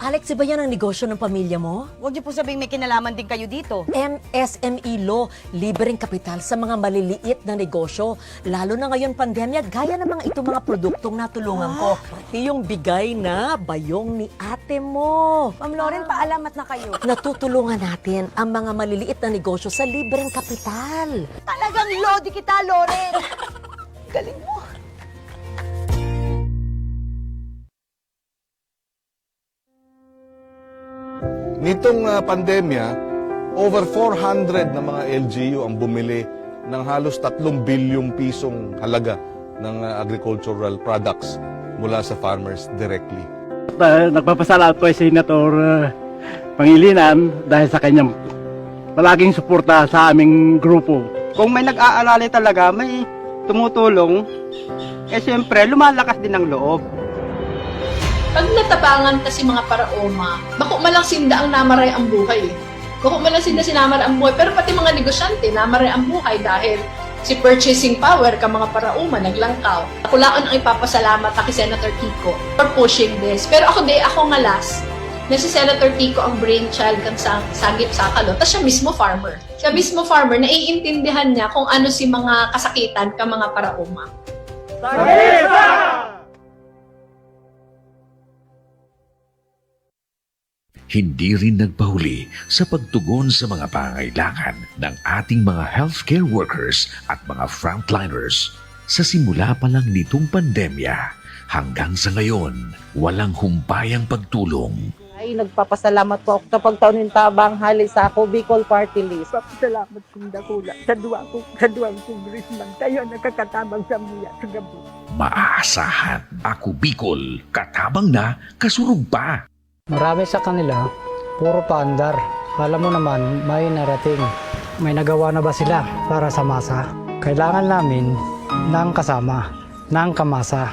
Alex, iba yan ang negosyo ng pamilya mo? Huwag niyo po sabihing may kinalaman din kayo dito. M S M E Law, libreng kapital sa mga maliliit na negosyo. Lalo na ngayon pandemya, gaya ng mga itong mga produktong natulungan ko. Pati yung bigay na bayong ni ate mo. Ma'am Loren, paalamat na kayo. Natutulungan natin ang mga maliliit na negosyo sa libreng kapital. Talagang lodi kita, Loren. Galing mo. Nitong ah, pandemya, over four hundred na mga L G U ang bumili ng halos tatlong bilyong pisong halaga ng ah, agricultural products mula sa farmers directly. Nagpapasalamat po si Senator ah, Pangilinan dahil sa kanyang palaging suporta sa aming grupo. Kung may nag-aalalay talaga, may tumutulong, eh siyempre, lumalakas din ang loob. Pag natabangan ta si mga paraoma, bako man lang sinda ang namaray ang buhay eh. Bako man lang sinda sinamaray ang buhay, pero pati mga negosyante, namaray ang buhay dahil si purchasing power ka mga paraoma naglangkaw. Kulaon ang ipapasalamat ta ki Senator Kiko for pushing this. Pero ako di, ako nga last, na si Senator Kiko ang brainchild kan sang, Sangip Sakalo, ta siya mismo farmer. Siya mismo farmer, naiintindihan niya kung ano si mga kasakitan ka mga paraoma. Hindi rin nagpahuli sa pagtugon sa mga pangangailangan ng ating mga healthcare workers at mga frontliners. Sa simula pa lang nitong pandemya, hanggang sa ngayon, walang humpayang pagtulong. Ay, nagpapasalamat po ako sa pagtaon ng tabang hali sa ako Bicol Party List. Papasalamat kong dakula sa duwa kong, sa duwang congressman. Kayo ang nakakatabang sa muya sa gabi. Maaasahan, Ako Bicol, katabang na, kasurog pa. Marami sa kanila, puro paandar. Alam mo naman, may narating. May nagawa na ba sila para sa masa? Kailangan namin ng kasama, ng kamasa.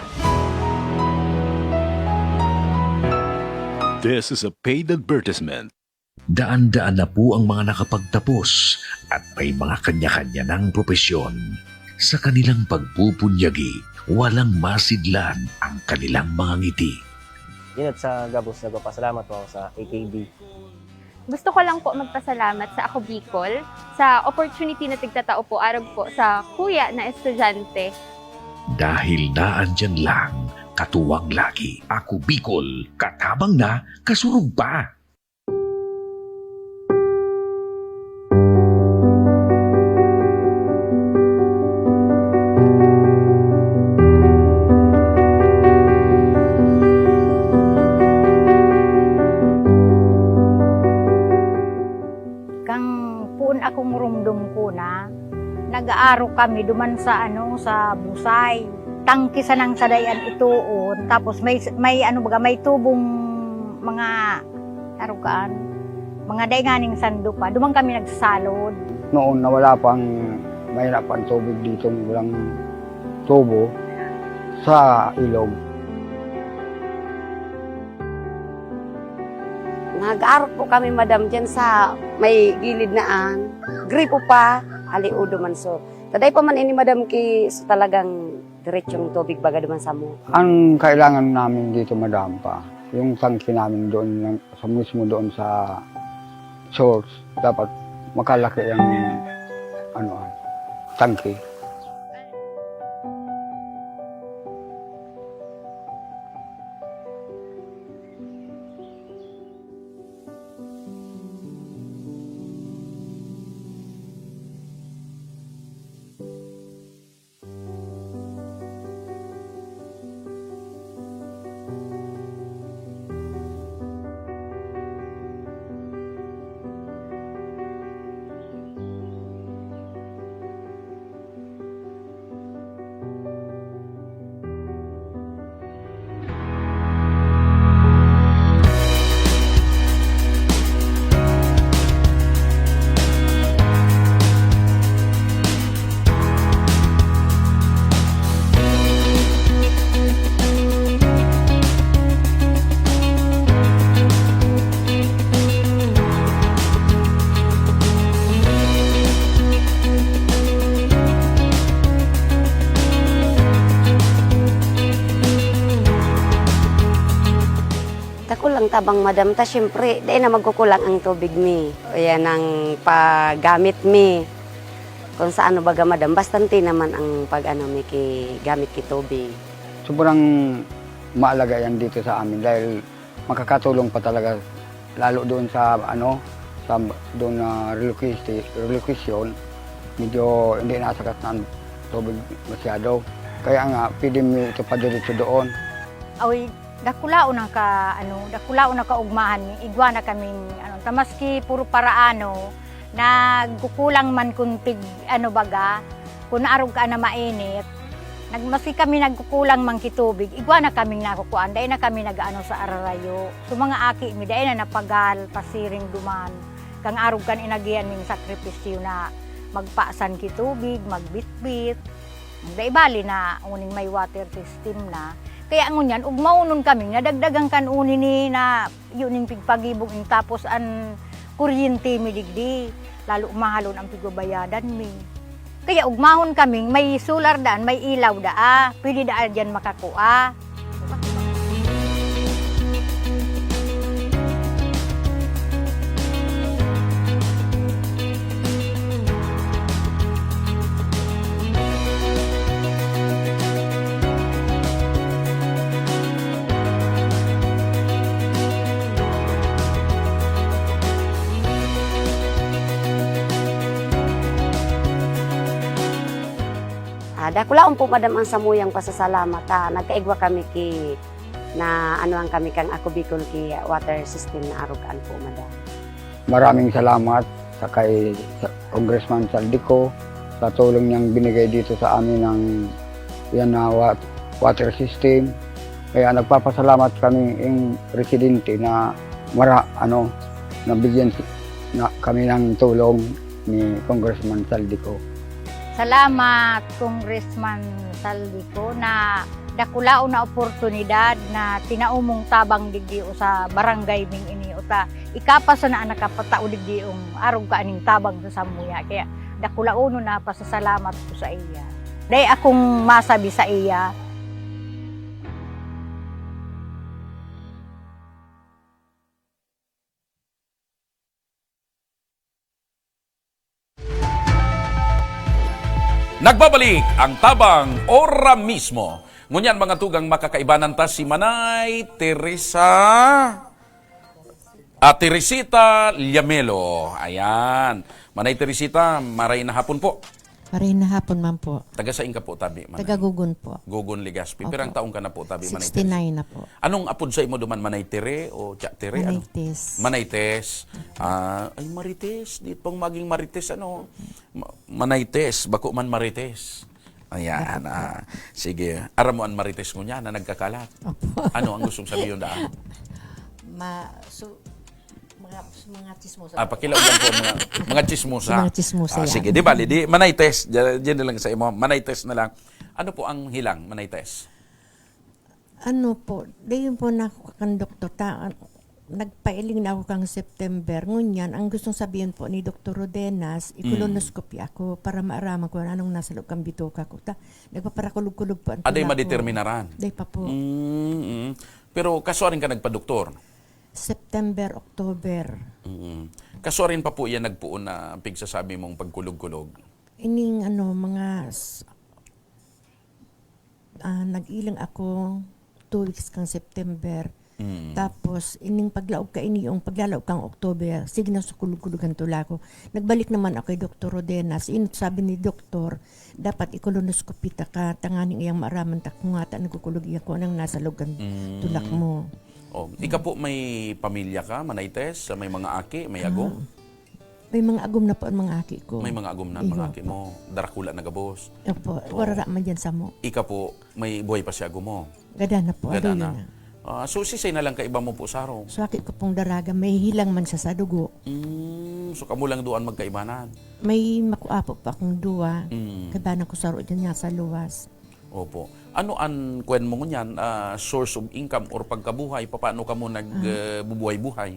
This is a paid advertisement. Daan-daan na po ang mga nakapagtapos at may mga kanya-kanya ng propesyon. Sa kanilang pagpupunyagi, walang masidlan ang kanilang mga ngiti. Inot sa gabos, nagpapasalamat po ako sa A K B. Gusto ko lang po magpasalamat sa Ako Bicol sa opportunity na tigtatao po arog po sa kuya na estudyante. Dahil naandyan lang, katuwang lagi, Ako Bicol, katabang na, kasurog pa! Kan poon ako ngurumdom ko na, nag-aaro kami duman sa, ano, sa Busay. Tangke sanang sadayan itoon, tapos may, may, ano baga, may tubong mga arugaan, mga dainganing sando pa. Duman kami nagsalod. Noon na wala pang, mahirap ang tubig dito, walang tubo sa ilog. Nag-aarog po kami, madam, dyan sa may gilid na an Gripo pa, Aliudo man so. Taday pa man ini, madam, ki, so talagang diretsong tubig baga duman sa mo. Ang kailangan namin dito, madam, pa, yung tangke namin doon lang, sa mismo doon sa source, dapat makalaki ang, ano, ah, tangke. Dakul ang tabang, madam, ta siyempre, dai na magkukulang ang tubig mi. O yan ang paggamit mi. Kung sa ano baga, madam, bastante naman ang pag-ano mi ki gamit ki tubig. Sobrang mahalaga yan dito sa amin dahil makakatulong pa talaga, lalo doon sa, ano, sa doon na relocation, relocation, medyo hindi nasakat na ang tubig masyado. Kaya nga, pwede mi ito padiretso doon. Awi, dakulaon ang ka-, ano, dakulaon ang kaugmahan mi. Igwa na kaming, ano, ta maski puro paraano, nagkukulang man kun tig-, ano baga, kun naarog ka na mainit. Nag-, maski kami nagkukulang man ki tubig, igwa na kaming nakukuan, dai na kami nag-aano sa ararayo. So, mga aki mi, dai na napagal, pasiring duman. Kan arog kan inagihan ming sakripisyo na magpasan ki tubig, magbitbit. Dai bali na uning may water system na. Kaya ngunyan, ugmaonon kaming nadagdagan kan uni ni na iyo ning pigpagibong in tapos an kuryente mi digdi, lalo mahalon an pigbabayadan mi. Kaya ugmahon kaming may solar daan, may ilaw daa, pwede daa diyan makakua. Ah, dakulaon po, madam, ang samuyang pasasalamat, ah, nagkaigwa kami ki na ano lang kami kan Ako Bicol ki water system na arugaan po, madam. Maraming salamat sa kay sa Congressman Saldico sa tulong niyang binigay dito sa amin ng yan na wa-, water system. Kaya nagpapasalamat kami yung residente na mara-, ano, nabigyan si-, na kami ng tulong ni Congressman Saldico. Salamat, Congressman Saldico, na dakulaon na oportunidad na tinao mong tabang digdi o sa barangay ming ini o ta ikapasa na an nakapatao digdi ong arog ka aning tabang sa samuya. Kaya dakulaonon na pasasalamat ko sa iya. Dai akong masabi sa iya. Nagbabalik ang Tabang Ora Mismo. Ngunyan, mga tugang, makakaibanan ta si Manay Teresa, ah, Teresita Llamelo. Ayan. Manay Teresita, maray na hapon po. Maray na hapon man po. Taga sain ka po, tabi, Manay? Taga Gugon po. Gugon, Legazpi. Opo. Pirang taon ka na po, tabi, Manay Teres? Sixty-nine na po. Anong apod sa imo duman, Manay Tere o Tia Tere? Ano? Manay Tes. Manay Tes. Ah, ay, Marites. Di pang maging Marites, ano? Ma-, Manay Tes, bako man Marites. Ayan, ah, sige. Aram mo an Marites ngunyan na nagkakalat? Opo. Ano ang gustong sabihin daan? Ma-, su-, Mga, mga tsismosa. Ah, pakilaw lang po, mga, mga tsismosa. Mga tsismosa. Ah, yan. Sige, di bali, di, Manay Tes, dyan, dyan na lang sa imo. Manay Tes na lang. Ano po ang hilang, Manay Tes? Ano po, di yun po na ako kakandoktor. Ta-, Nagpailing na ako kang September. Ngunyan, ang gustong sabihin po ni Doktor Rodenas, Mm. i-colonoscopy ako para maaraman ko anong nasa loob kang bituka ko. Ta, nagpaparakulog-kulog po ang Aday tulak ko. madeterminaran? Day pa po. Mm, mm. Pero kasuarin ka nagpadoktor? September, October. Mm. Kasuarin pa po yan nagpoon na ang pigsasabi mong pagkulog-kulog? Ining ano, mga s-, ah, nag-ilang ako two weeks kang September. Mm. Tapos, ining paglaog ka ini, yung paglalaog kang October, sige na sa kulog-kulog ang tula ko. Nagbalik naman ako kay Doktor Rodenas. Inot sabi ni Doktor, dapat i-colonoscopy ta ka, tanganing iyang maaraman ta kung ngata nagkukulog iya ko anang nasa loob kan Mm. tulak mo. Oh, ika po may pamilya ka, Manaytes? May mga aki, may agom? Ah. May mga agom na po ang mga aki ko. May mga agom na ang Iyo mga aki po. mo. Darakula na gabos. Opo, Oo. warara man dyan sa mo. Ika po, may buhay pa si agom mo? Gada na po, Gada adoyo na. na. Ah, so, sisay na lang kaiba mo po, Sarong? So, aki ko pong daraga, may hilang man siya sa dugo. Mm, so, kamo lang duan magkaibanan? May makuapo po akong duwa. Mm. Kaibanan ko saro dyan niya sa luwas. Opo. Ano an, kwan mo ngunyan, ah, source of income or pagkabuhay? Papaano kamo nag, Ah. eh, bubuhay-buhay?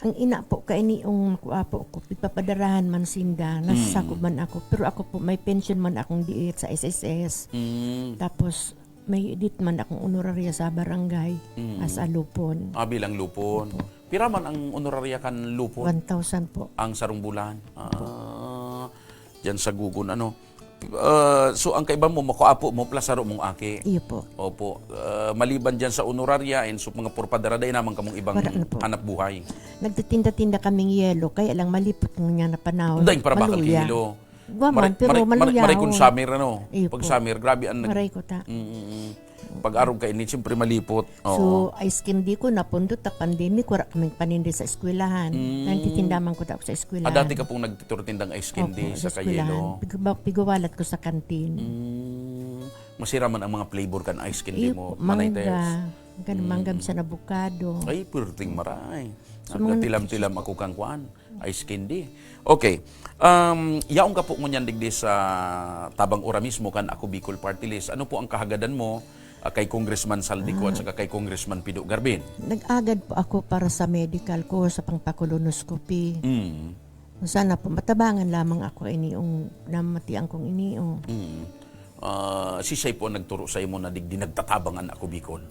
Ang ina po, kaini yung makuapo ko, pigpapadarahan man sinda, Mm. nasasakop man ako. Pero ako po, may pension man akong diit sa S S S. Mm. Tapos, may dit man akong honoraria sa barangay, Mm. as a lupon. Ah, bilang lupon. Opo. Pira man ang honoraria kan lupon? One thousand po. Ang sarong bulan? Opo. Ah, diyan sa Gugon, ano? Ah, so, ang kaiba mo, makuapo mo, plus saro mong aki. Iyo po. Opo. Ah, maliban diyan sa honoraria, and so, mga purpadara, dai naman kamong ibang Wala na po. hanap buhay. Nagtitinda-tinda kaming yelo, kaya lang malipot ng nga na panahon. Dahil para bakal Maluya. kilo. Gwa man, Maray, pero maray, maray, maray maluyahon. kung summer, ano? Iyo Pag po. summer, grabe ang nag- Maray ko ta. Mm, mm, mm. Pag arog ka ini, siyempre malipot. Oo. So, ice candy ko, napundot na pandemic, wala kaming panindi sa eskwelahan. Mm. Nagtitinda man ko ta ako sa eskwelahan. Ah, dati ka pong nagtiturtindang ice candy Opo, sa sa eskwelahan. Kayelo? Pig-, pigwawalat ko sa kantin. Mm. Masira man ang mga flavor kan ice candy Iyo mo, po, Manay mangga. Tess? Kan mangga Mm. sa abukado. Ay, purting maray. Sa mga Nagtilam-tilam nagsusuko. ako kang kwan. Ice candy. Okay. Um, yaon ka po ngunyan digdi sa Tabang Ora mismo kan Ako Bicol Party List. Ano po ang kahagadan mo, ah, kay Congressman Saldico at Ah. saka kay Congressman Pido Garbin? Nag-agad po ako para sa medical ko, sa pangpa-colonoscopy. Mm. Sana po, matabangan lamang ako ini yung namatian kong ini, oh. Mm. Ah, sisay po ang nagturo sa imo na digdi nagtatabang an Ako Bicol?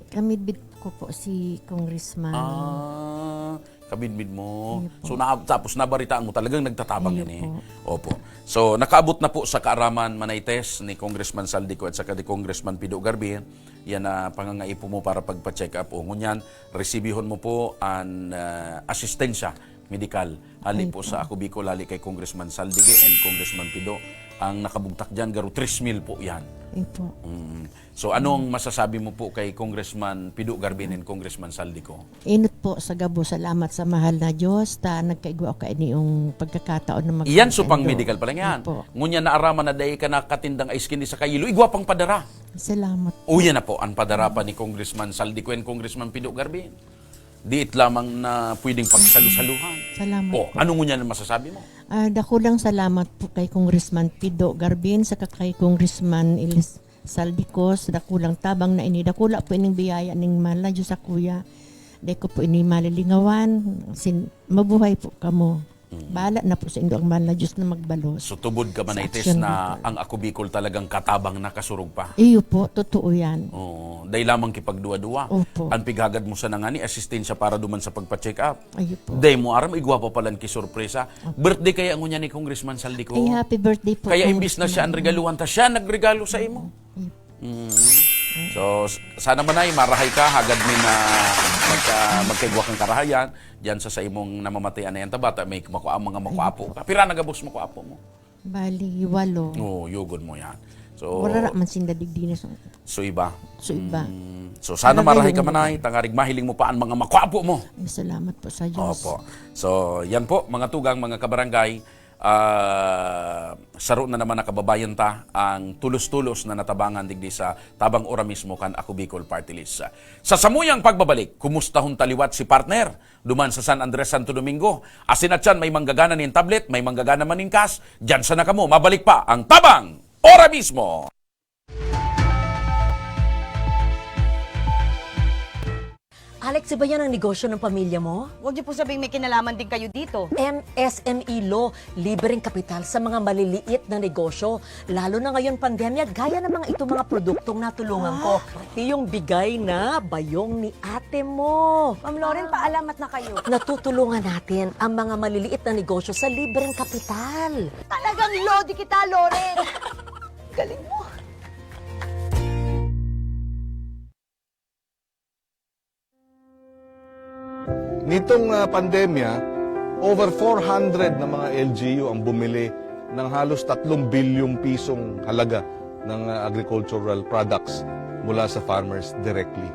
Kamidbid ko po si Congressman. Ah, kamidbid mo. Iyo po. So, na-, tapos nabaritaan mo talagang nagtatabang Iyo ini. po. Opo. So, nakaabot na po sa kaaraman, Manay Tess, ni Congressman Saldico at saka ni Congressman Pido Garbi, yan na pangangaipo mo para pagpa-check up. O, ngunyan, resibihon mo po an, ah, asistensya medikal. Hali Ay po po. sa Ako Bicol, hali kay Congressman Saldico and Congressman Pido. Ang nakabugtak dyan, garo tres mil po yan. Ay po. Mm. So, anong masasabi mo po kay Congressman Pido Garbin and Congressman Saldico? Inot po sa gabos, salamat sa mahal na Diyos, ta nagkaigwa ako kaini yung pagkakataon na mag- Iyan, so pang Ando. medical pa lang yan. Opo. Ngunyan naaraman na dai ka nakatindang ice candy sa Kayilo, igwa pang padara. Salamat. Uyan na po, ang padara pa ni Congressman Saldico and Congressman Pido Garbin. Diit lamang na pwedeng pagsalu-saluhan. Salamat Oh, po. ano ngunyan ang masasabi mo? Ah, dakulang salamat po kay Congressman Pido Garbin, saka kay Congressman Ilis Saldicos, dakulang tabang na ini. Dakula po ining biyaya ning mahal na Diyos sa kuya. Dai ko po ini malilingawan. Sin-, mabuhay po kamo. Mm. Bahala na po sa indo ang mahal na Diyos na magbalos. So, tubod ka, Sa Manay Tess, aksyon na dito. ang Ako Bicol talagang katabang na, kasurog pa? Iyo po, totoo yan. Oo. Dai lamang kipagduwa-duwa. Opo. Ang pighagad mo sana ngani, asistensya para duman sa pagpa-check up. Iyo po. Dai mo aram, igwa pa palan ki sorpresa. Opo. Birthday kaya ngunyan ni Congressman Saldico? Ay, happy birthday po, Kaya imbis na Congressman. siya ang regaluhan ta, siya nagregalo sa imo. Iyo po. Mm. So, s-, sana man ay marahay ka, hagad mi na magka-, magkaigwa kang karahayan, diyan sa, sa imong namamatayan na yan, ta bata, may makua-, mga makuapo ka. Pira na gabos makuapo mo? Bali, walo. Oo, yugod mo yan. So, Wala ra man sinda digdi na sa so iba. So iba. Mm. So, sana Wala marahay ka yung man ay, tangarig mahiling mo pa ang mga makuapo mo. Ay, salamat po sa Diyos. Opo. So, yan po, mga tugang, mga kabarangay, ah, saro na naman na kababayan ta ang tulos-tulos na natabangan digdi sa Tabang Ora mismo kan Ako Bicol Party List. Sa samuyang pagbabalik, kumustahon ta liwat si partner duman sa San Andres, Santo Domingo. Asin atyan may manggagana nin tablet, may manggagana man nin cash. Diyan sana kamo, mabalik pa ang Tabang Ora mismo. Alex, iba yan ang negosyo ng pamilya mo? Huwag niyo po sabihing may kinalaman din kayo dito. M S M E Law, libreng kapital sa mga maliliit na negosyo. Lalo na ngayon pandemya, gaya ng mga itong mga produktong natulungan ko. Ah. Pati yung bigay na bayong ni ate mo. Ma'am Loren, paalamat na kayo. Natutulungan natin ang mga maliliit na negosyo sa libreng kapital. Talagang lodi kita, Loren! Galing mo! Nitong, ah, pandemya, over four hundred na mga L G U ang bumili ng halos tatlong bilyong pisong halaga ng, ah, agricultural products mula sa farmers directly.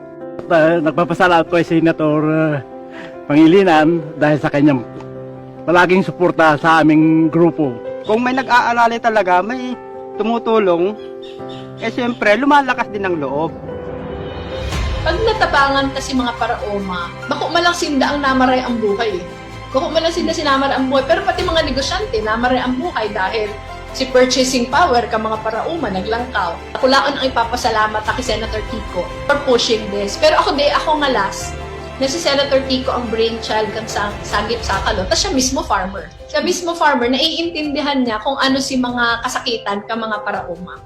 Ah, nagpapasalamat ko kay Senator, ah, Pangilinan dahil sa kanyang palaging suporta sa aming grupo. Kung may nag-aalala talaga, may tumutulong, eh, siyempre, lumalakas din ang loob. Pag natabangan ta si mga paraoma, bako man lang sinda ang namaray ang buhay, eh. Bako man lang sinda sinamaray ang buhay, pero pati mga negosyante, namaray ang buhay dahil si purchasing power ka mga paraoma naglangkaw. Kulaon ang ipapasalamat ta ki Senator Kiko for pushing this. Pero ako di, ako nga last, na si Senator Kiko ang brainchild kan sang-, Sangip Sakalo, ta siya mismo farmer. Siya mismo farmer, naiintindihan niya kung ano si mga kasakitan ka mga paraoma.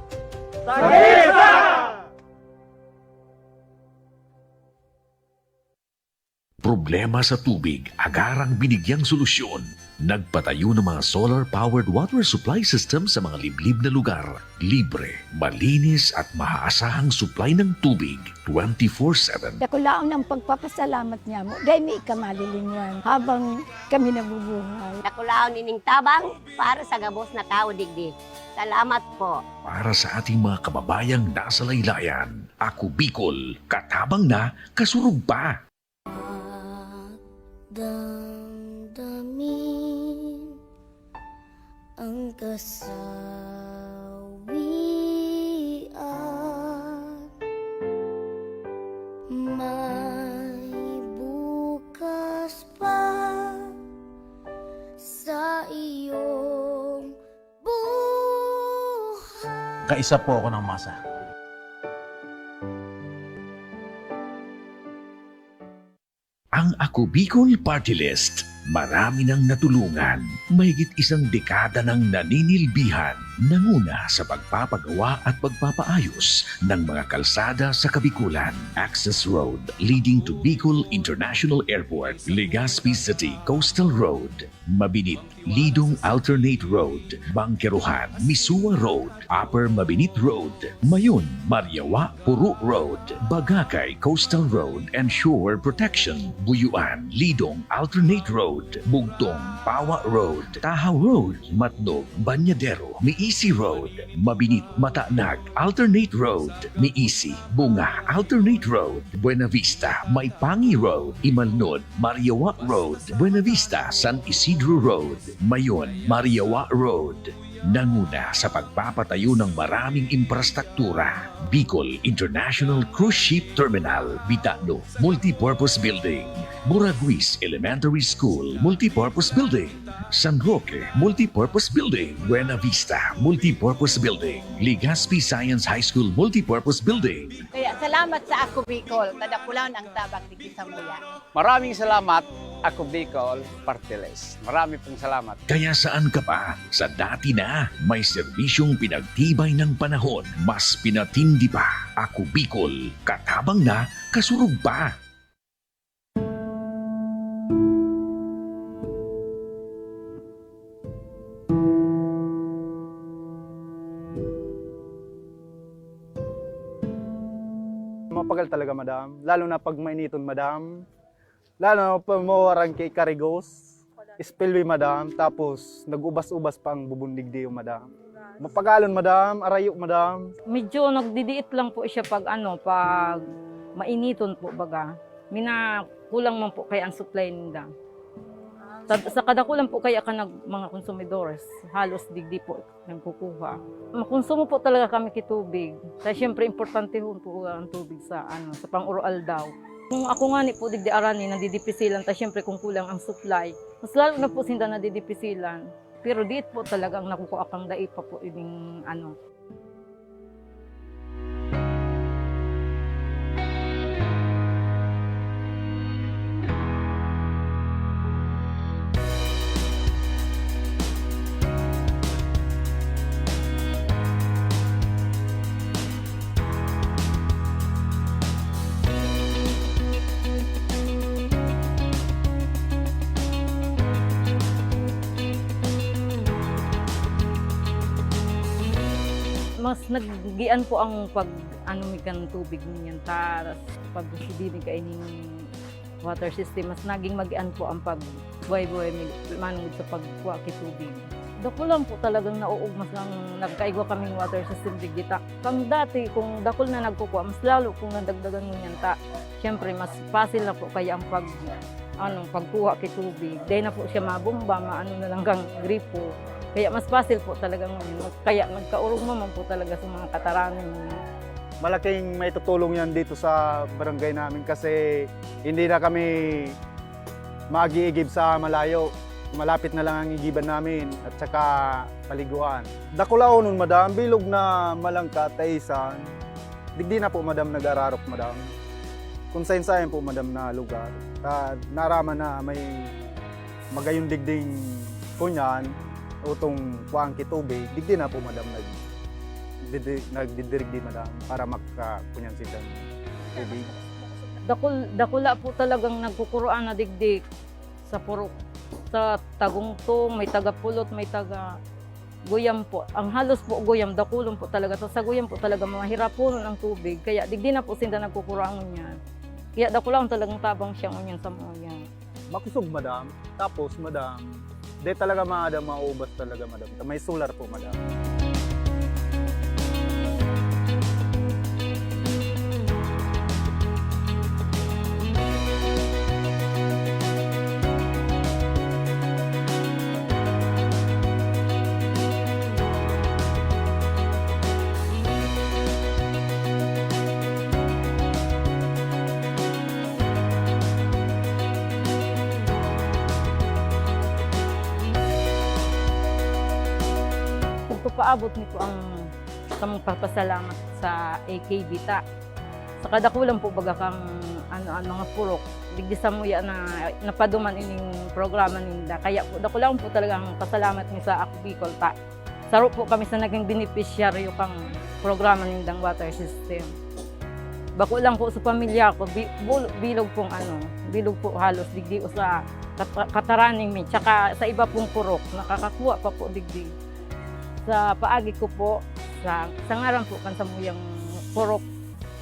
Problema sa tubig, agarang binigyang solusyon. Nagpatayo ng mga solar-powered water supply system sa mga liblib na lugar. Libre, malinis at maaasahang supply ng tubig twenty-four seven. Dakulaon ang pagpapasalamat niya mo, dahil may ika malilingwan habang kami nabubuhay. Dakulaon nining tabang para sa gabos na tawo digdi. Salamat po. Para sa ating mga kababayang nasa laylayan, Ako Bicol, katabang na, kasurog pa. At damdamin ang kasawian. May bukas pa sa iyong buhay. Kaisa po ako ng masa. Ang Ako Bicol Party List, marami nang natulungan. Mahigit isang dekada nang naninilbihan, nanguna sa pagpapagawa at pagpapaayos ng mga kalsada sa Kabikulan. Access Road leading to Bicol International Airport, Legazpi City Coastal Road, Mabinit, Lidong Alternate Road, Bangkerohan, Misua Road, Upper Mabinit Road, Mayon, Mariawa, Puro Road, Bagakay Coastal Road and Shore Protection, Buyuan, Lidong Alternate Road, Bugtong, Pawa Road, Tahaw Road, Matnog, Banyadero, Miisi Road, Mabinit, Matanag, Alternate Road, Miisi, Bunga, Alternate Road, Buenavista, Maipangi Road, Imalnod, Mariawa Road, Buenavista, San Isidro Road, Mayon, Mariawa Road. Nanguna sa pagpapatayo ng maraming imprastruktura, Bicol International Cruise Ship Terminal, Bitano, Multipurpose Building, Buraguis Elementary School, Multipurpose Building, San Roque Multipurpose Building, Buena Vista Multipurpose Building, Legazpi Science High School Multipurpose Building. Kaya salamat sa Ako Bicol, ta dakulaon ang tabang digdi samuya. Maraming salamat, Ako Bicol Party List. Marami pong salamat. Kaya saan ka pa? Sa dati na, may serbisyong pinagtibay ng panahon, mas pinatindi pa. Ako Bicol, katabang na, kasurog pa. Mapagal talaga, madam. Lalo na pag mainiton, madam. Lalo na pag mawaran kay karigos, spillway, madam. Tapos, nag-ubas-ubas pa ang bubundig diyo, madam. Mapagalon, madam. Arayo, madam. Medyo nagdidiit lang po siya pag ano, pag mainiton po, baga. Mina, kulang man po kaya ang supply ninda. Sa, sa kadakulan po kaya ka nag, mga konsumidores, halos digdi po nagkukuha. Makonsumo po talaga kami ki tubig. Kaya siyempre, importante ho po ang tubig sa, ano, sa pang-uro-aldaw. Kung ako nga ni po, digdi arani, nadidipisilan, ta siyempre kung kulang ang supply, mas lalo na po sinda nadidipisilan. Pero diit po talagang nakukuha kang dai pa po ining, ano. Mas nagian po ang pag-ano mi kan tubig ngunyan ta, tas pag hindi mi kaining water system, mas naging magian po ang pagbuhay-buhay mi manungod sa pagkuha ki tubig. Dakul lang po talagang nauugmas nang nagkaigwa kaming water system digdi ta. Kang dati, kung dakul na nagkukua, mas lalo pong nadagdagan ngunyan ta. Siyempre, mas pasil na po kaya ang pag-, ano, pagkuha ki tubig. Dai na po siya mabomba, maano na lang kang gripo. Kaya mas pasil po talaga ngunyan. Kaya nagkaurugma man po talaga sa mga katarani ngunyan. Malaking maitutulong yan dito sa barangay namin kasi hindi na kami mag-iigib sa malayo. Malapit na lang ang igiban namin at saka paliguan. Dakulaonon, madam, bilog na malangkat, taisan. Digdi na po, madam, nag-ararok, madam. Kung sain-sain po, madam, na lugar. Ta-, naraman na may magayon digding kunyan, utong kuwang ki tubig, digdi na po, madam, nag-, didi-, nagdidirigdi, madam, para makakunyan sila tubig. Dakul-, dakula po talagang nagkukuroan na digdi sa purok, sa tagungtong, may taga pulot, may taga guyam po. Ang halos po guyam, dakulon po talaga. So, sa guyam po talaga, mahiraponon ang tubig. Kaya digdi na po sinda nagkukuroan ngunyan. Kaya dakulaon talagang tabang siya ngunyan sa mga yan. Makusog, madam. Tapos, madam, di talaga, madam, maubas talaga, madam. May solar po, madam. Pagpapaabot nito ang samong pagpasalamat sa A K B ta. Sa kadakulan po baga kang ano, ang mga purok, digdi samuya na napaduman ining programa ninda. Kaya po, dakulaon po talaga ang pasalamat mi sa Ako Bicol ta. Saro po kami sa naging benepisyaryo kang programa nindang water system. Bako lang po sa pamilya ko, bi-, bul-, bilog pong ano, bilog po halos digdi o sa kat-, kataraning mi, tsaka sa iba pong purok, nakakakuha pa po digdi. Sa paagi ko po, sa, sa ngaran po kan samuyang purok,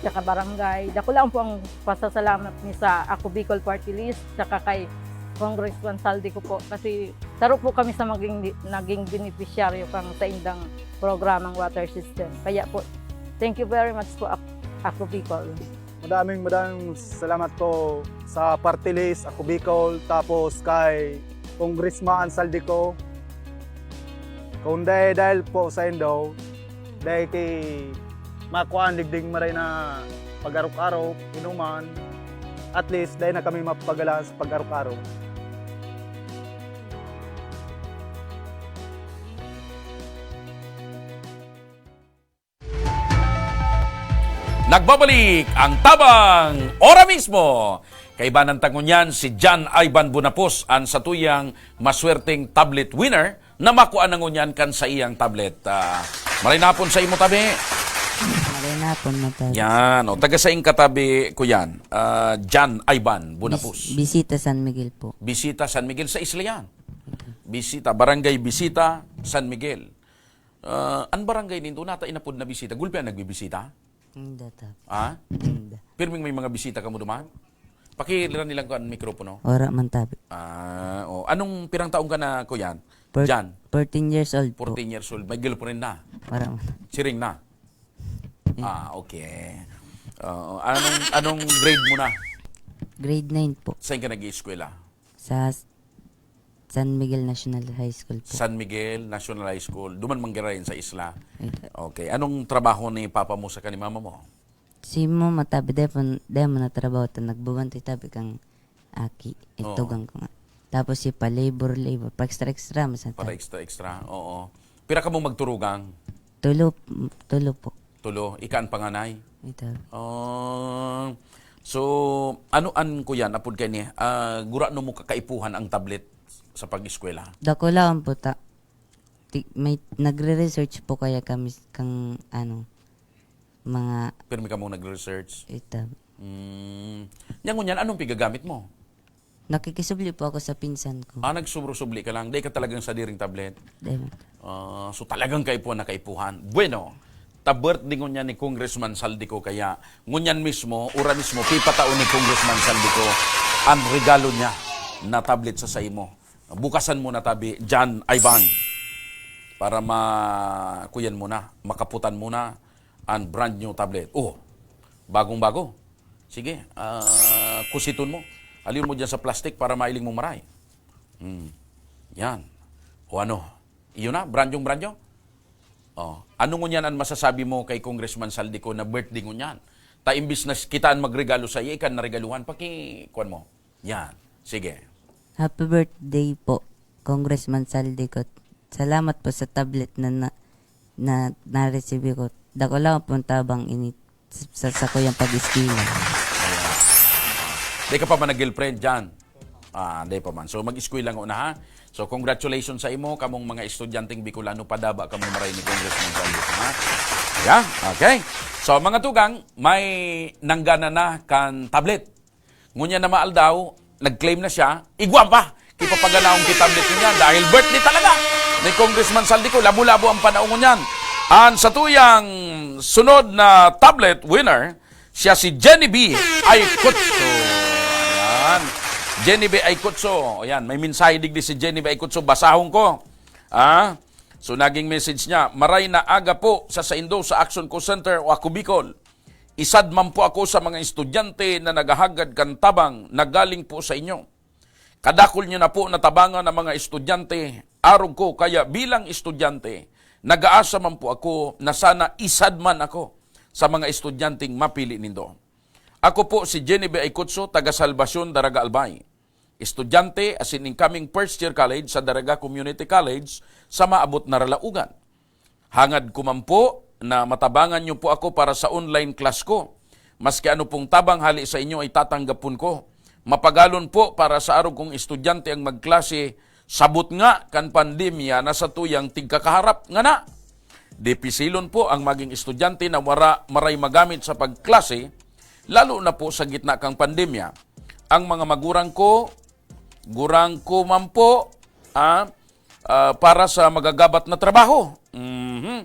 tsaka barangay, dakulaon po ang pasasalamat mi sa Ako Bicol Party List, tsaka kay Congressman Saldi ko po, kasi saro po kami sa maging, naging benepisyaryo kang saindang programang water system. Kaya po, thank you very much po, Ak-, Ako Bicol. Madaming, madaming salamat po sa Party List, Ako Bicol, tapos kay Congressman Saldi ko. Kung dai dahil po sa indo, dai ki makuhaan digding maray na pag-arok-arok, inuman, at least dai na kami mapagalaan sa pag-arok-arok. Nagbabalik ang Tabang Ora Mismo. Kaibanan ta ngunyan si John Ivan Bonapos, an satuyang maswerteng tablet winner na makua na ngunyan kan saiyang tablet. Ah, maray na hapon sa imo, tabi. Maray na hapon, Matabi. Yan, o, taga saing ka tabi, kuyan? Ah, John Ivan Bonapos. Bis-, Bisita San Miguel po. Bisita San Miguel, sa isla yan. Bisita, Barangay Bisita, San Miguel. Ah, an barangay nindo, nata inapod na bisita. Gulpi an nagbibisita? Hindi, Tap. Ha? Hindi. Pirming may mga bisita kamo duman? Pakilira nilang ko ang mikropono. Wala man, Tabi. Ah, oh. Anong pirang taon ka na, kuyan? Four-, Jan? Fourteen years old po. Fourteen years old. May girlfriend na? Wala man. Siring na? Yeah. Ah, okay. Oo. Anong, anong grade mo na? Grade nine po. Saan ka nag-ieskwela? Sa San Miguel National High School po. San Miguel National High School. Duman manggirayan sa isla. Ito. Okay. Anong trabaho ni papa mo saka ni mama mo? Si mama, Tabi, dai po, dai mo na trabaho ta, nagbabantay, Tabi, kang aki. Oo. Itugang ko nga. Tapos si pa labor, labor. Pa extra, extra, mas Para extra, extra. Oo. Pira kamo magturugang? Tulo, tulo po. Tulo. Ika an panganay? Ito. Ah, so, ano an kuyan, apod kaini, ah, gurano mo kakaipuhan ang tablet sa pag-eskwela? Dakulaon po ta. Ti-, may, nagre-research po kaya kami s-, kang, ano, mga Pirmi kamong nagre-research? Ito. Mm. Nya ngunyan, anong pigagamit mo? Nakikisubli po ako sa pinsan ko. Ah, nagsubro-subli ka lang. Dai ka talagang sadiring tablet? Dai man. Ah, so talagang kaipuhan na kaipuhan. Bueno, ta birthday ngunyan ni Congressman Zaldy Co, kaya ngunyan mismo, ura mismo, pipatao ni Congressman Zaldy Co an regalo niya na tablet sa saimo. Bukasan mo na tabi, John Ivan, para ma-, kuyan mo na, makaputan mo na an brand new tablet. Oh, bagong-bago. Sige, ah, kusiton mo. Aliyon mo diyan sa plastic para mailing mo maray. Hmm. Yan. O ano? Iyon na, brand new, brand new. Oh, ano ngunyan an masasabi mo kay Congressman Zaldy Co na birthday ngunyan? Ta imbis na kita an magregalo sa iya, ika an naregaluhan, paki-, kuwan mo. Yan. Sige. Happy birthday po, Congressman Zaldy Co. Salamat po sa tablet na, na, na na-receive ko. Dakula pong tabang ini sa, sa sakuyang pag-eskwela. Di ka pa man nag-girlfriend, John? Ah, di pa man. So, mag-eskwela nga una, ha? So, congratulations sa imo, kamong mga estudyanteng Bicolano, padaba kamo maray ni Congressman Zaldy Co, ha? Yeah? Okay. So, mga tugang, may nanggana na kan tablet. Ngunyan na mga aldaw, nag-claim na siya, igwa pa! Kipapaganahon ki tablet niya dahil birthday talaga ni Congressman Zaldy Co. Labo-labo ang panahon ngunyan. Ang satuyang sunod na tablet winner, siya si Jenny B. Aykutso. Ayan. Jenny B. Aykutso. Ayan, may mensahe digdi si Jenny B. Aykutso. Basahon ko. Ah? So, naging message niya, "Maray na aga po sa saindo sa Action Co Center o Ako Bicol. Isad man po ako sa mga estudyante na naghahagad kan tabang na galing po sa inyo. Kadakul niyo na po natabangan ang mga estudyante, arog ko, kaya bilang estudyante, nag-aasa man po ako na sana isad man ako sa mga estudyanteng mapili nindo. Ako po si Jenny B. Aykutso, taga Salvacion, Daraga, Albay. Estudyante asin incoming first year college sa Daraga Community College sa maabot na ralaogan. Hangad ko man po na matabangan niyo po ako para sa online class ko. Maski ano pong tabang hali sa inyo ay tatanggapon ko. Mapagalon po para sa arog kong estudyante ang magklase, sabot nga kan pandemya na satuyang tigkakaharap ngana. Dipisilon po ang maging estudyante na wara maray magamit sa pagklase, lalo na po sa gitna kan pandemya. Ang mga magurang ko, gurang ko man po, ah, ah, para sa magagabat na trabaho. Mhm.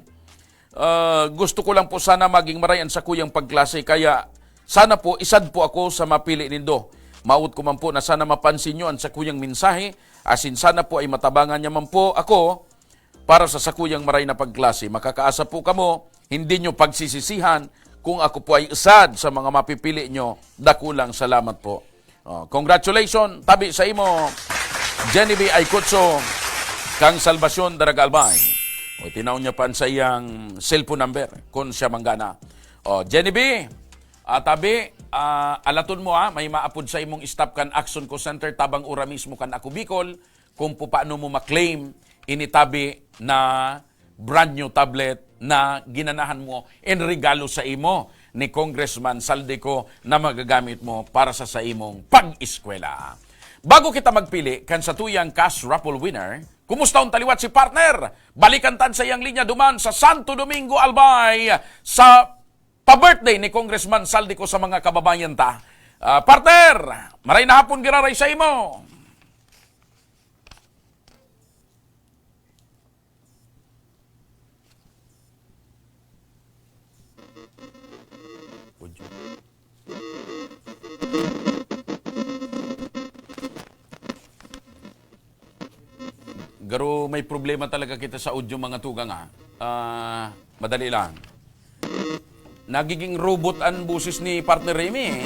Ah, gusto ko lang po sana maging maray an sakuyang pagklase, kaya sana po isad po ako sa mapili nindo. Mawot ko man po na sana mapansin nyo an sakuyang mensahe, asin sana po ay matabangan niya man po ako para sa sakuyang maray na pagklase. Makakaasa po kamo, hindi nyo pagsisisihan kung ako po ay isad sa mga mapipili nyo. Dakulang salamat po. Oh, congratulations, tabi sa imo, Jenny B. Aykutso, kang Salvacion, Daraga, Albay. O, tinaw niya pa ang saiyang cellphone number, kung siya manggana. Oh, Jenny B., ah, tabi, ah, alaton mo, ah, may maapod sa imong staff kan Action Co Center, tabang ura mismo kan Ako Bicol, kung paano mo ma-claim ini tabi na brand new tablet na ginanahan mo in regalo sa imo ni Congressman Zaldy Co na magagamit mo para sa saimong pag-eskwela. Bago kita magpili kan satuyang cash raffle winner, kumusta ang taliwat si partner? Balikan tan sa iyang linya duman sa Santo Domingo, Albay, sa pa-birthday ni Congressman Zaldy Co sa mga kababayan ta. Ah, partner, maray na hapon giraray sa imo. Garo may problema talaga kita sa audio, mga tugang, ha. Ah, madali lang. Nagiging robot ang boses ni Partner Remy, eh.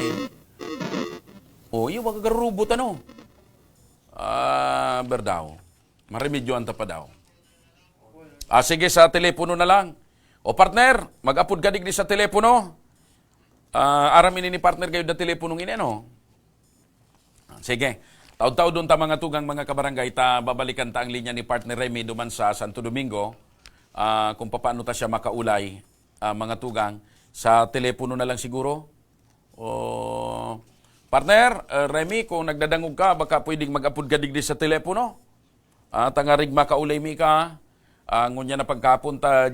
Oh, iyo, wag ka robot, ano? Ah, berdaw. Maremedyoan ta pa daw. Ah, sige, sa telepono na lang. O, partner, mag-apod ka digdi sa telepono. Ah, aram ini ni partner kayo na teleponong ini, ano? Ah, sige. Taod-taodon ta, mga tugang, mga kabarangay, ta babalikan ta ang linya ni partner Remy duman sa Santo Domingo. Ah, kung papaano ta siya makaulay, ah, mga tugang, sa telepono na lang siguro. O, partner, ah, Remy, kung nagdadangog ka, baka pwedeng mag-apod ka digdi sa telepono. Ah, tangarig makaulay mi ka. Ah, ngunyan na pagkapon ta,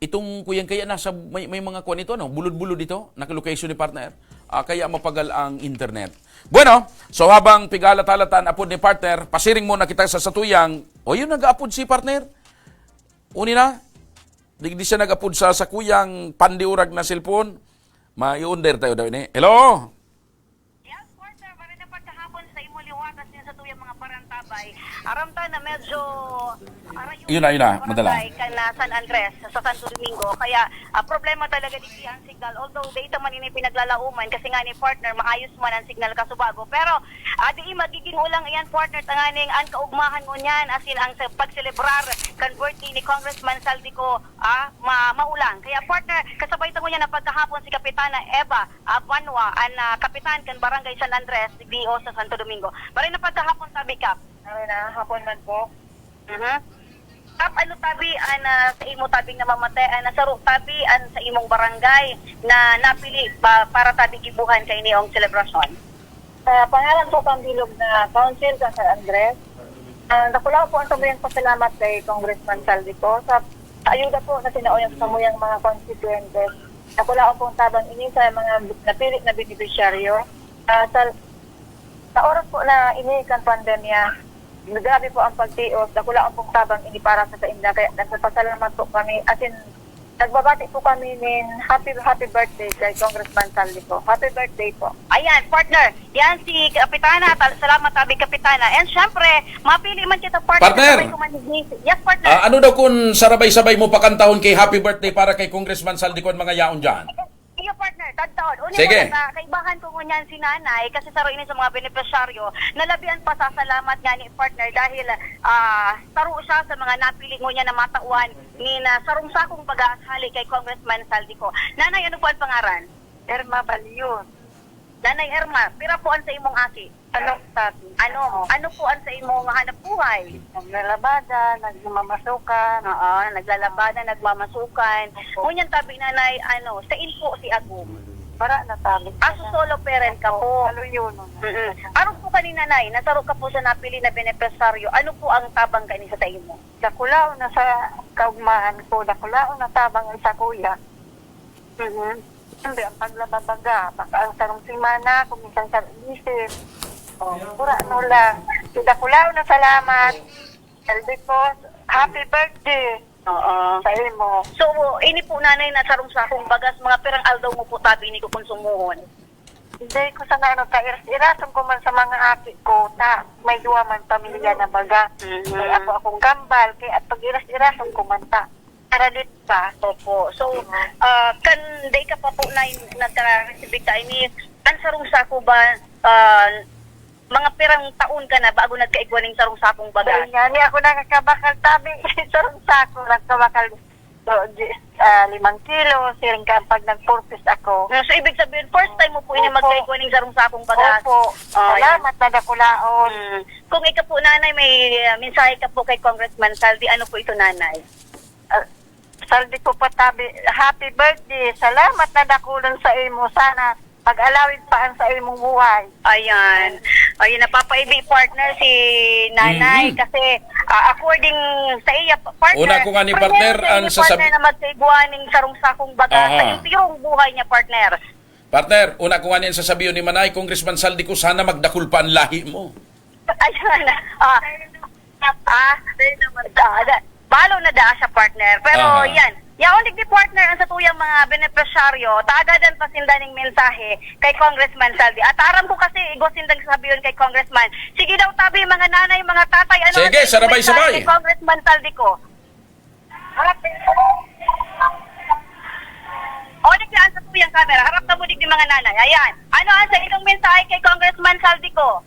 itong kuyang kaya nasa may, may mga kuwan ito, ano, bulod-bulod ito, naka-location ni partner. Ah, kaya mapagal ang internet. Bueno, so habang pigala-tala ta an apod ni partner, pasiring muna kita sa satuyang, o yun, nag-aapod si partner. Uni na, Digdi siya nag-apod sa sakuyang pandiurag na cellphone. Mai-under tayo daw ini. Hello? Yes, partner. Maray na pagkahapon sa imo liwat asin sa tuyang mga parantabay. Aram ta na medyo arayo Yun na, yun na, madala. Kan ah, San Andres sa Santo Domingo. Kaya ah, problema talaga digdi ang signal. Although data man ini pinaglalauman kasi nga ni partner, maayos man ang signal kasubago. Pero ah, di magiging ulang iyan, partner, tanganing ang kaugmahan ngunyan asin ang sa pagselebrar kan birthday ni Congressman Saldico ah, ma maulang. Kaya partner, kasabay ta ngunyan na pagkahapon si Kapitana Eva ah, Banwa, an ah, kapitan kan Barangay San Andres, D O sa Santo Domingo. Maray na pagkahapon, tabi Kap. Maray na hapon man po. Mhm. Kap, ano tabi an ah, sa imo tabing namamate, an nasaro tabi an sa imong barangay na napili pa, para tabi gibuhan kaini ong selebrasyon? Sa pangalan po pambilog na Council sa San Andres, ah, dakula po ang samuyang pasalamat kay Congressman Saldico sa ayuda po na sinauyang sa samuyang mga constituentes. Dakula pong tabang ini sa mga napili na benepisyaryo. Ah, sa, sa oras po na ini kan pandemya, grabe po ang pagtios. Dakula pong tabang ini para sa sainda. Kaya nagpapasalamat po kami. As in, nagbabati po kami nin happy, happy birthday kay Congressman Saldico. Happy birthday po. Ayan, partner. Yan si Kapitana. Tal- Salamat, tabi Kapitana. And syempre, mapili man kita, partner. Partner! Kasabay ko man ni J C. Yes, partner. Ah, ano daw kung sarabay-sabay mo pakantahon kay happy birthday para kay Congressman Saldico an mga yaon dyan? Iyo, partner, tagtaon. Una Sige. Muna, kaibahan ko ngunyan si nanay kasi saro ini sa mga benepisyaryo na labi an pasasalamat nga ni partner dahil ah, saro siya sa mga napili ngunyan na matawan ni na sarong sakong bagas hali kay Congressman Saldico. Nanay, ano po ang pangaran? Irma Balion. Nanay Irma, pira po ang sa imong aki? Ano, tabi? Ano? Ano po ang sa imong hanap buhay? Naglalabada, nagmamasukan. Oo, naglalabada, nagmamasukan. Ngunyan tabi nanay, ano, sain po si Agum? Para na tabi. Aso solo parent ka po. Aluyonon. Mm-mm. Arog po kanina, Nay, nasaro ka po sa napili na benepisaryo. Ano po ang tabang kani sa imo? Dakulaon na sa kaugmahan ko, dakulaon na tabang ang sa kuya. Mhm. Siyempre, ang paglababaga, baka ang sarong semana, kung minsan sa isip. O, pura no lang. Si dakulaon na salamat. Elvi po, happy birthday Oo. sa imo. So, ini po, nanay, na sarong sakong bagas, mga pirang aldaw mo po tabi ni kukonsumohon? Hindi ko sana ano, kairas-irason ko man sa mga aki ko, ta may duwa man pamilya na baga. Mhm. Kaya ako akong kambal, kaya at pag-iras-irason ko man ta. Karalit pa. Opo. So, ah, kan day ka pa po na nagka-receive ka ini, ang sarong sako ba, ah, mga pirang taon ka na bago nagkaigwa ning sarong sakong bagas? Dahil nga, ni ako nakakabakal tabi, sarong sako, nagkabakal so, di, ah, limang kilo, siring ka pag nag-purpose ako. Ah, so, ibig sabihin, first time mo po ini Opo. Magkaigwa ning sarong sakong bagas? Opo, Ah, salamat na dakulaon. Mm. Kung ikaw po, nanay, may ah, mensahe ka po kay Congressman Saldi, ano po ito, nanay? Ah, Saldi ko patabi, happy birthday. Salamat na dakulon sa imo. Sana pag-alawid pa ang sa imong buhay. Ayan. Ayun, napapaibi, partner, si nanay. Mhm. Kasi, ah, according sa iya, pa- partner, Una ko nga ni premiere partner, sa ang inyo, sasabi- partner, na magkaigwa ning sarong sakong bagas Aha. sa intirong buhay niya, partner. Partner, una ko nga niyan sasabihin ni Manay, Congressman Saldi ko, sana magdakul pa ang lahi mo. Ayan. Ah, ah, ah, da- balo na da siya, partner. Pero Aha. yan. Yaon digdi, partner, ang sa tuyang mga benepisyaryo, taagadan pa sinda ning mensahe kay Congressman Saldi. At aram ko kasi, igwa sindang sabiyon kay Congressman. Sige daw, tabi, mga nanay, mga tatay, ano Sige, ang sarabay-sabay. mensahe kay Congressman Saldi ko? O, di ang sa tuyang camera. Harap na mo digdi, mga nanay. Ayan. Ano ang sa inyong mensahe kay Congressman Saldi ko?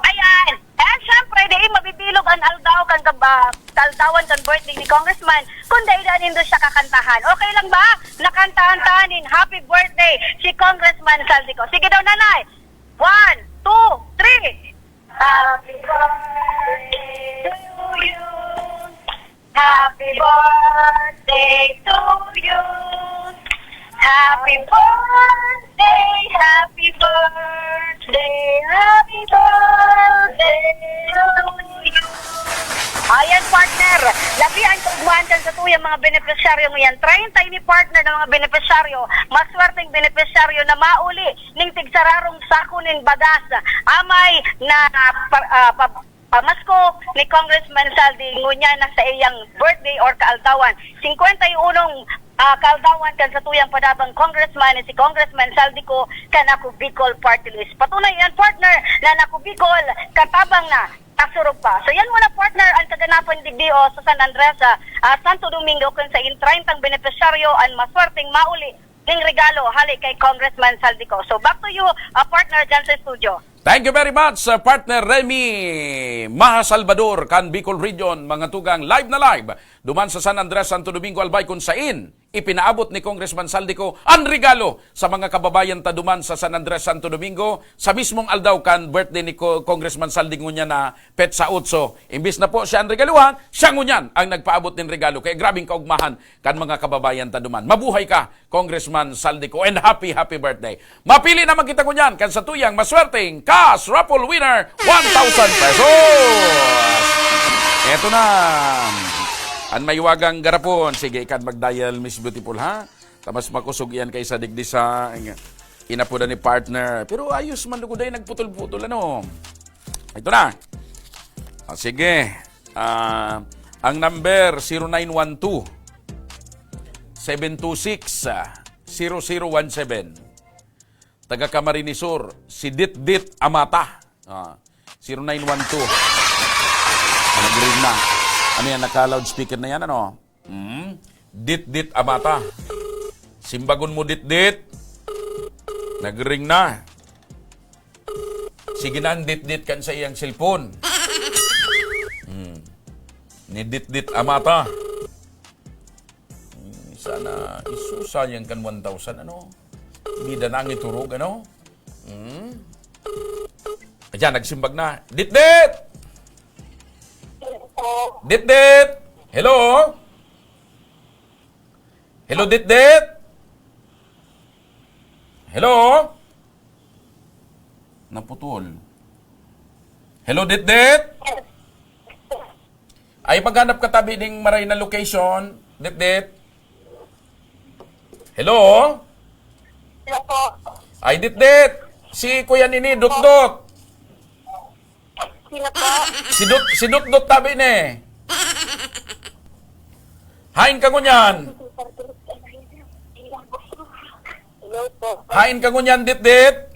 Ayan. Eh, syempre, di mabibilog ang aldaw kan kaba, kaldawan kan birthday ni Congressman kung dai-dai nindo siya kakantahan. Okay lang ba? Nakantahan ta nin happy birthday si Congressman Saldi ko. Sige daw, nanay. One, two, three. Happy birthday to you. Happy birthday to you. Happy birthday, happy birthday, happy birthday to you. Ayan, partner. Labi ang kaugmahan kan sa tuyang mga benepisyaryo ngayon. Treinta ini, partner, na mga benepisyaryo. Maswerteng benepisyaryo na mauli ning tigsararong sako nin bagas. Amay na par- ah, pa- pamasko ni Congressman Saldi ngunyan na sa iyang birthday or kaaldawan. Singkwenta y unong, ah, kaaldawan kan satuyang padabang congressman, si Congressman Saldi ko, kan Ako Bicol Party List. Patunay yan, partner, na an Ako Bicol, katabang na, tasurog pa. So yan muna, partner, ang kaganapan digdi o sa San Andres, ah, ah, Santo Domingo, kung sa intrayntang benepisyaryo ang maswerteng mauli ning regalo hali kay Congressman Saldi ko. So back to you, ah, partner, dyan sa studio. Thank you very much, uh, partner Remy Maha Salvador, kan Bicol Region, mga tugang, live na live duman sa San Andres, Santo Domingo, Albay, kun sain ipinaabot ni Congressman Saldi ko an regalo sa mga kababayan ta duman sa San Andres, Santo Domingo, sa mismong aldaw kan birthday ni Co-, Congressman Saldi ngunyan na petsa otso. Imbis na po siya ang regaluhan, siya ngunyan ang nagpaabot nin regalo. Kaya grabing kaugmahan kan mga kababayan ta duman. Mabuhay ka, Congressman Saldi ko, and happy, happy birthday. Mapili naman kita ngunyan kan satuyang maswerteng cash raffle winner, one thousand pesos. Eto na. An may wagang garapon. Sige, ikan mag-dial, Miss Beautiful, ha? Ta mas makosog iyan kaysa digdi sa inapodan ni partner. Pero ayos man, lugod ay nagputol-putol, ano? Ito na. Ah, sige. Ah, ang number, zero nine one two, seven two six, zero zero one seven. Taga Camarines Sur, si Ditdit Amata. Ah, zero nine one two. Ah, nag-ring na. Ano yan? Naka-loudspeaker na yan, ano? Hmm? Ditdit Amata. Simbagon mo, Ditdit. Nag-ring na. Sige na, ang Ditdit kan sa iyang cellphone. Hmm. Ni Ditdit Amata. Hmm, sana isusayang kan one thousand, ano? Bida na ang iturog, ano? Hmm. Ayan, nagsimbag na. Ditdit! Ditdit! Hello? Hello, Ditdit? Hello? Naputol. Hello, Ditdit? Ay, maghanap ka tabi ning maray na location, Ditdit. Hello? Hello po. Ay, Ditdit. Si Kuya Nini, Dutdut. Sino po? Si Dut-, si Dutdut tabi ni. Hain ka ngunyan? Hello po. Hain ka ngunyan, Ditdit?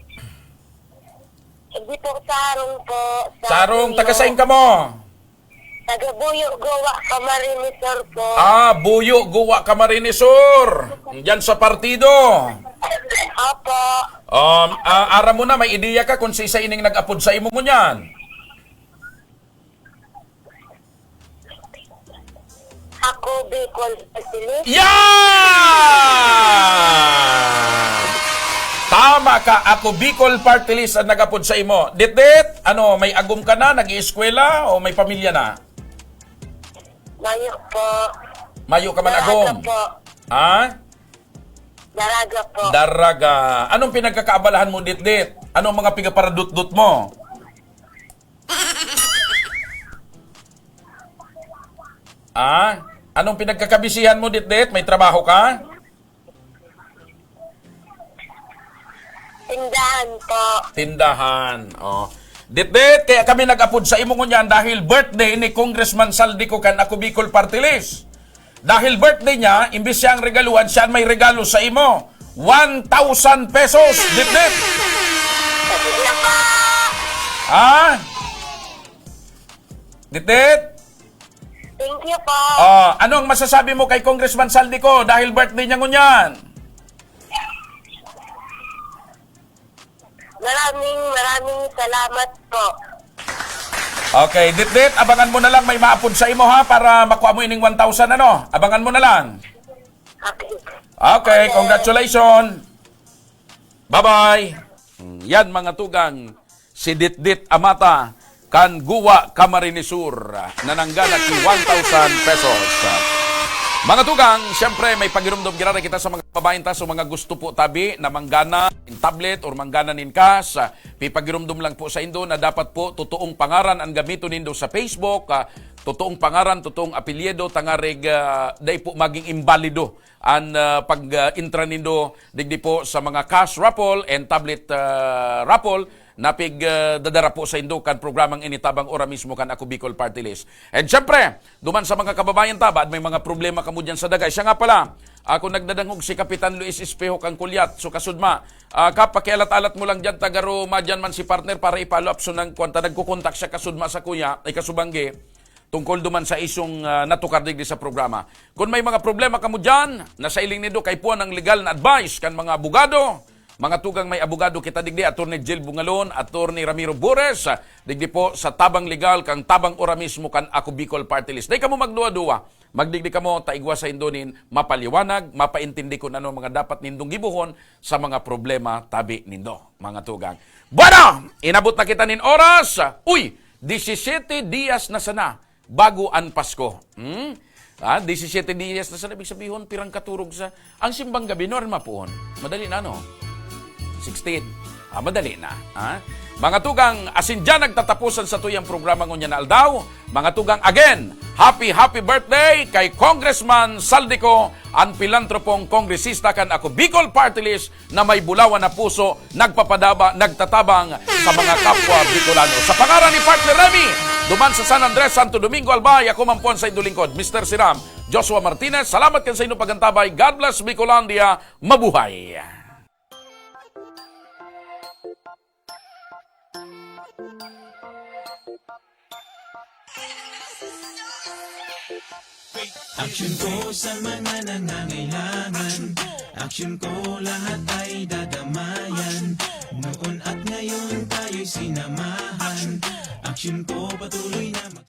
Hindi po, Sarong po. Sa Sarong, Buyo. Taga sain ka mo? Taga Buyo, Gowa, Camarines Sur po. Ah, Buyo, Gowa, Camarines Sur. Diyan sa partido. Opo. Um, ah, aram mo na, may ideya ka kung sisay ining nag-apod sa imo ngunyan? Ako, Bicol Party List. Yan! Tama ka, Ako Bicol Party List ang nag-apod sa imo. Ditdit, ano, may agom ka na, nag-ieskwela o may pamilya na? Mayo po. Mayo ka man Daraga agom? Po. Ha? Daraga po. Daraga. Anong pinagkakaabalahan mo, Ditdit? Anong mga pigaparadutdot mo? Ah? Anong pinagkakabisihan mo, Ditdit? May trabaho ka? Tindahan po. Tindahan. Oh. Ditdit, kaya kami nag-apod sa imo ngunyan dahil birthday ni Congressman Saldi ko kan Ako Bicol Party List. Dahil birthday niya, imbis siya ang regaluhan, siya ang may regalo sa imo. One thousand pesos, Ditdit. Sige po. Ha? Ditdit? Thank you po. Oh, anong masasabi mo kay Congressman Saldi ko dahil birthday niya ngunyan? Maraming, maraming salamat po. Okay, Ditdit, abangan mo na lang may maapod sa imo ha para makuha mo ining one thousand, ano? Abangan mo na lang. Okay. Okay, congratulations. Bye-bye. Mm, yan, mga tugang, si Ditdit Amata kan Guwa, Camarines Sur, na nanggana ki one thousand pesos. Mga tugang, siyempre, may pagirumdom giraray kita sa mga babaeng ta, sa mga gusto po tabi na manggana nin tablet or manggana nin cash. Pipagirumdom lang po sa indo na dapat po totoong pangaran ang gamiton nindo sa Facebook, ah, totoong pangaran, totoong apelyido, tangarig, ah, dai po maging imbalido an, ah, pag, ah, entra nindo digdi po sa mga cash raffle and tablet, ah, raffle napig, ah, dadara po saindo kan programang ini, tabang ora mismo kan Ako Bicol Party List. And syempre, duman sa mga kababayan ta, bad may mga problema kamo diyan sa dagay. Siya nga pala, ako nagdadangog si Kapitan Luis Espejo kan Kulyat. So, kasudma, ah, Kap, pakialat-alat mo lang diyan, ta garo madyan man si partner para i-follow up. So, nang, kwan ta, nagkukontak siya kasudma sa kuya, ay kasubanggi, tungkol duman sa isyung, ah, natukar digdi sa programa. Kun may mga problema kamo diyan, nasa iling nindo kaipuhan ang legal na advice kan mga abogado, mga tugang, may abogado kita digdi, Attorney Jill Bungalon, Attorney Ramiro Bures, ah, digdi po sa tabang legal kan tabang ora mismo kan Ako Bicol Party List. Dai kamo magduwa-duwa. Magdigdi kamo, ta igwa saindo nin mapaliwanag, mapaintindi kun ano mga dapat nindong gibohon sa mga problema tabi nindo, mga tugang. Bueno, inabot na kita nin oras. Uy, disisyete dias na sana bago an Pasko. Hmm? Ah, disisyete dias na sana, ibig sabihon, pirang katurog sa, ang simbang gabi, nuarin mapuon. Madali na, no? Sixteen. Ah, madali na. Ha? Mga tugang, asin diyan nagtatapusan sa tuyang programa ngunyan na aldaw. Mga tugang, again, happy, happy birthday kay Congressman Saldico, ang pilantropong kongresista kan Ako Bicol Party List, na may bulawan na puso, nagpapadaba, nagtatabang sa mga kapwa Bicolano. Sa pangaran ni Partner Remy, duman sa San Andres, Santo Domingo, Albay, ako man po ang saindo lingkod, Mister Siram, Joshua Martinez. Salamat kan sa inyong pagantabay. God bless Bicolandia. Mabuhay! Aksyon ko sa mga nangangailangan. Aksyon ko lahat ay dadamayan. Noon at ngayon tayo'y sinamahan. Aksyon ko patuloy na mag-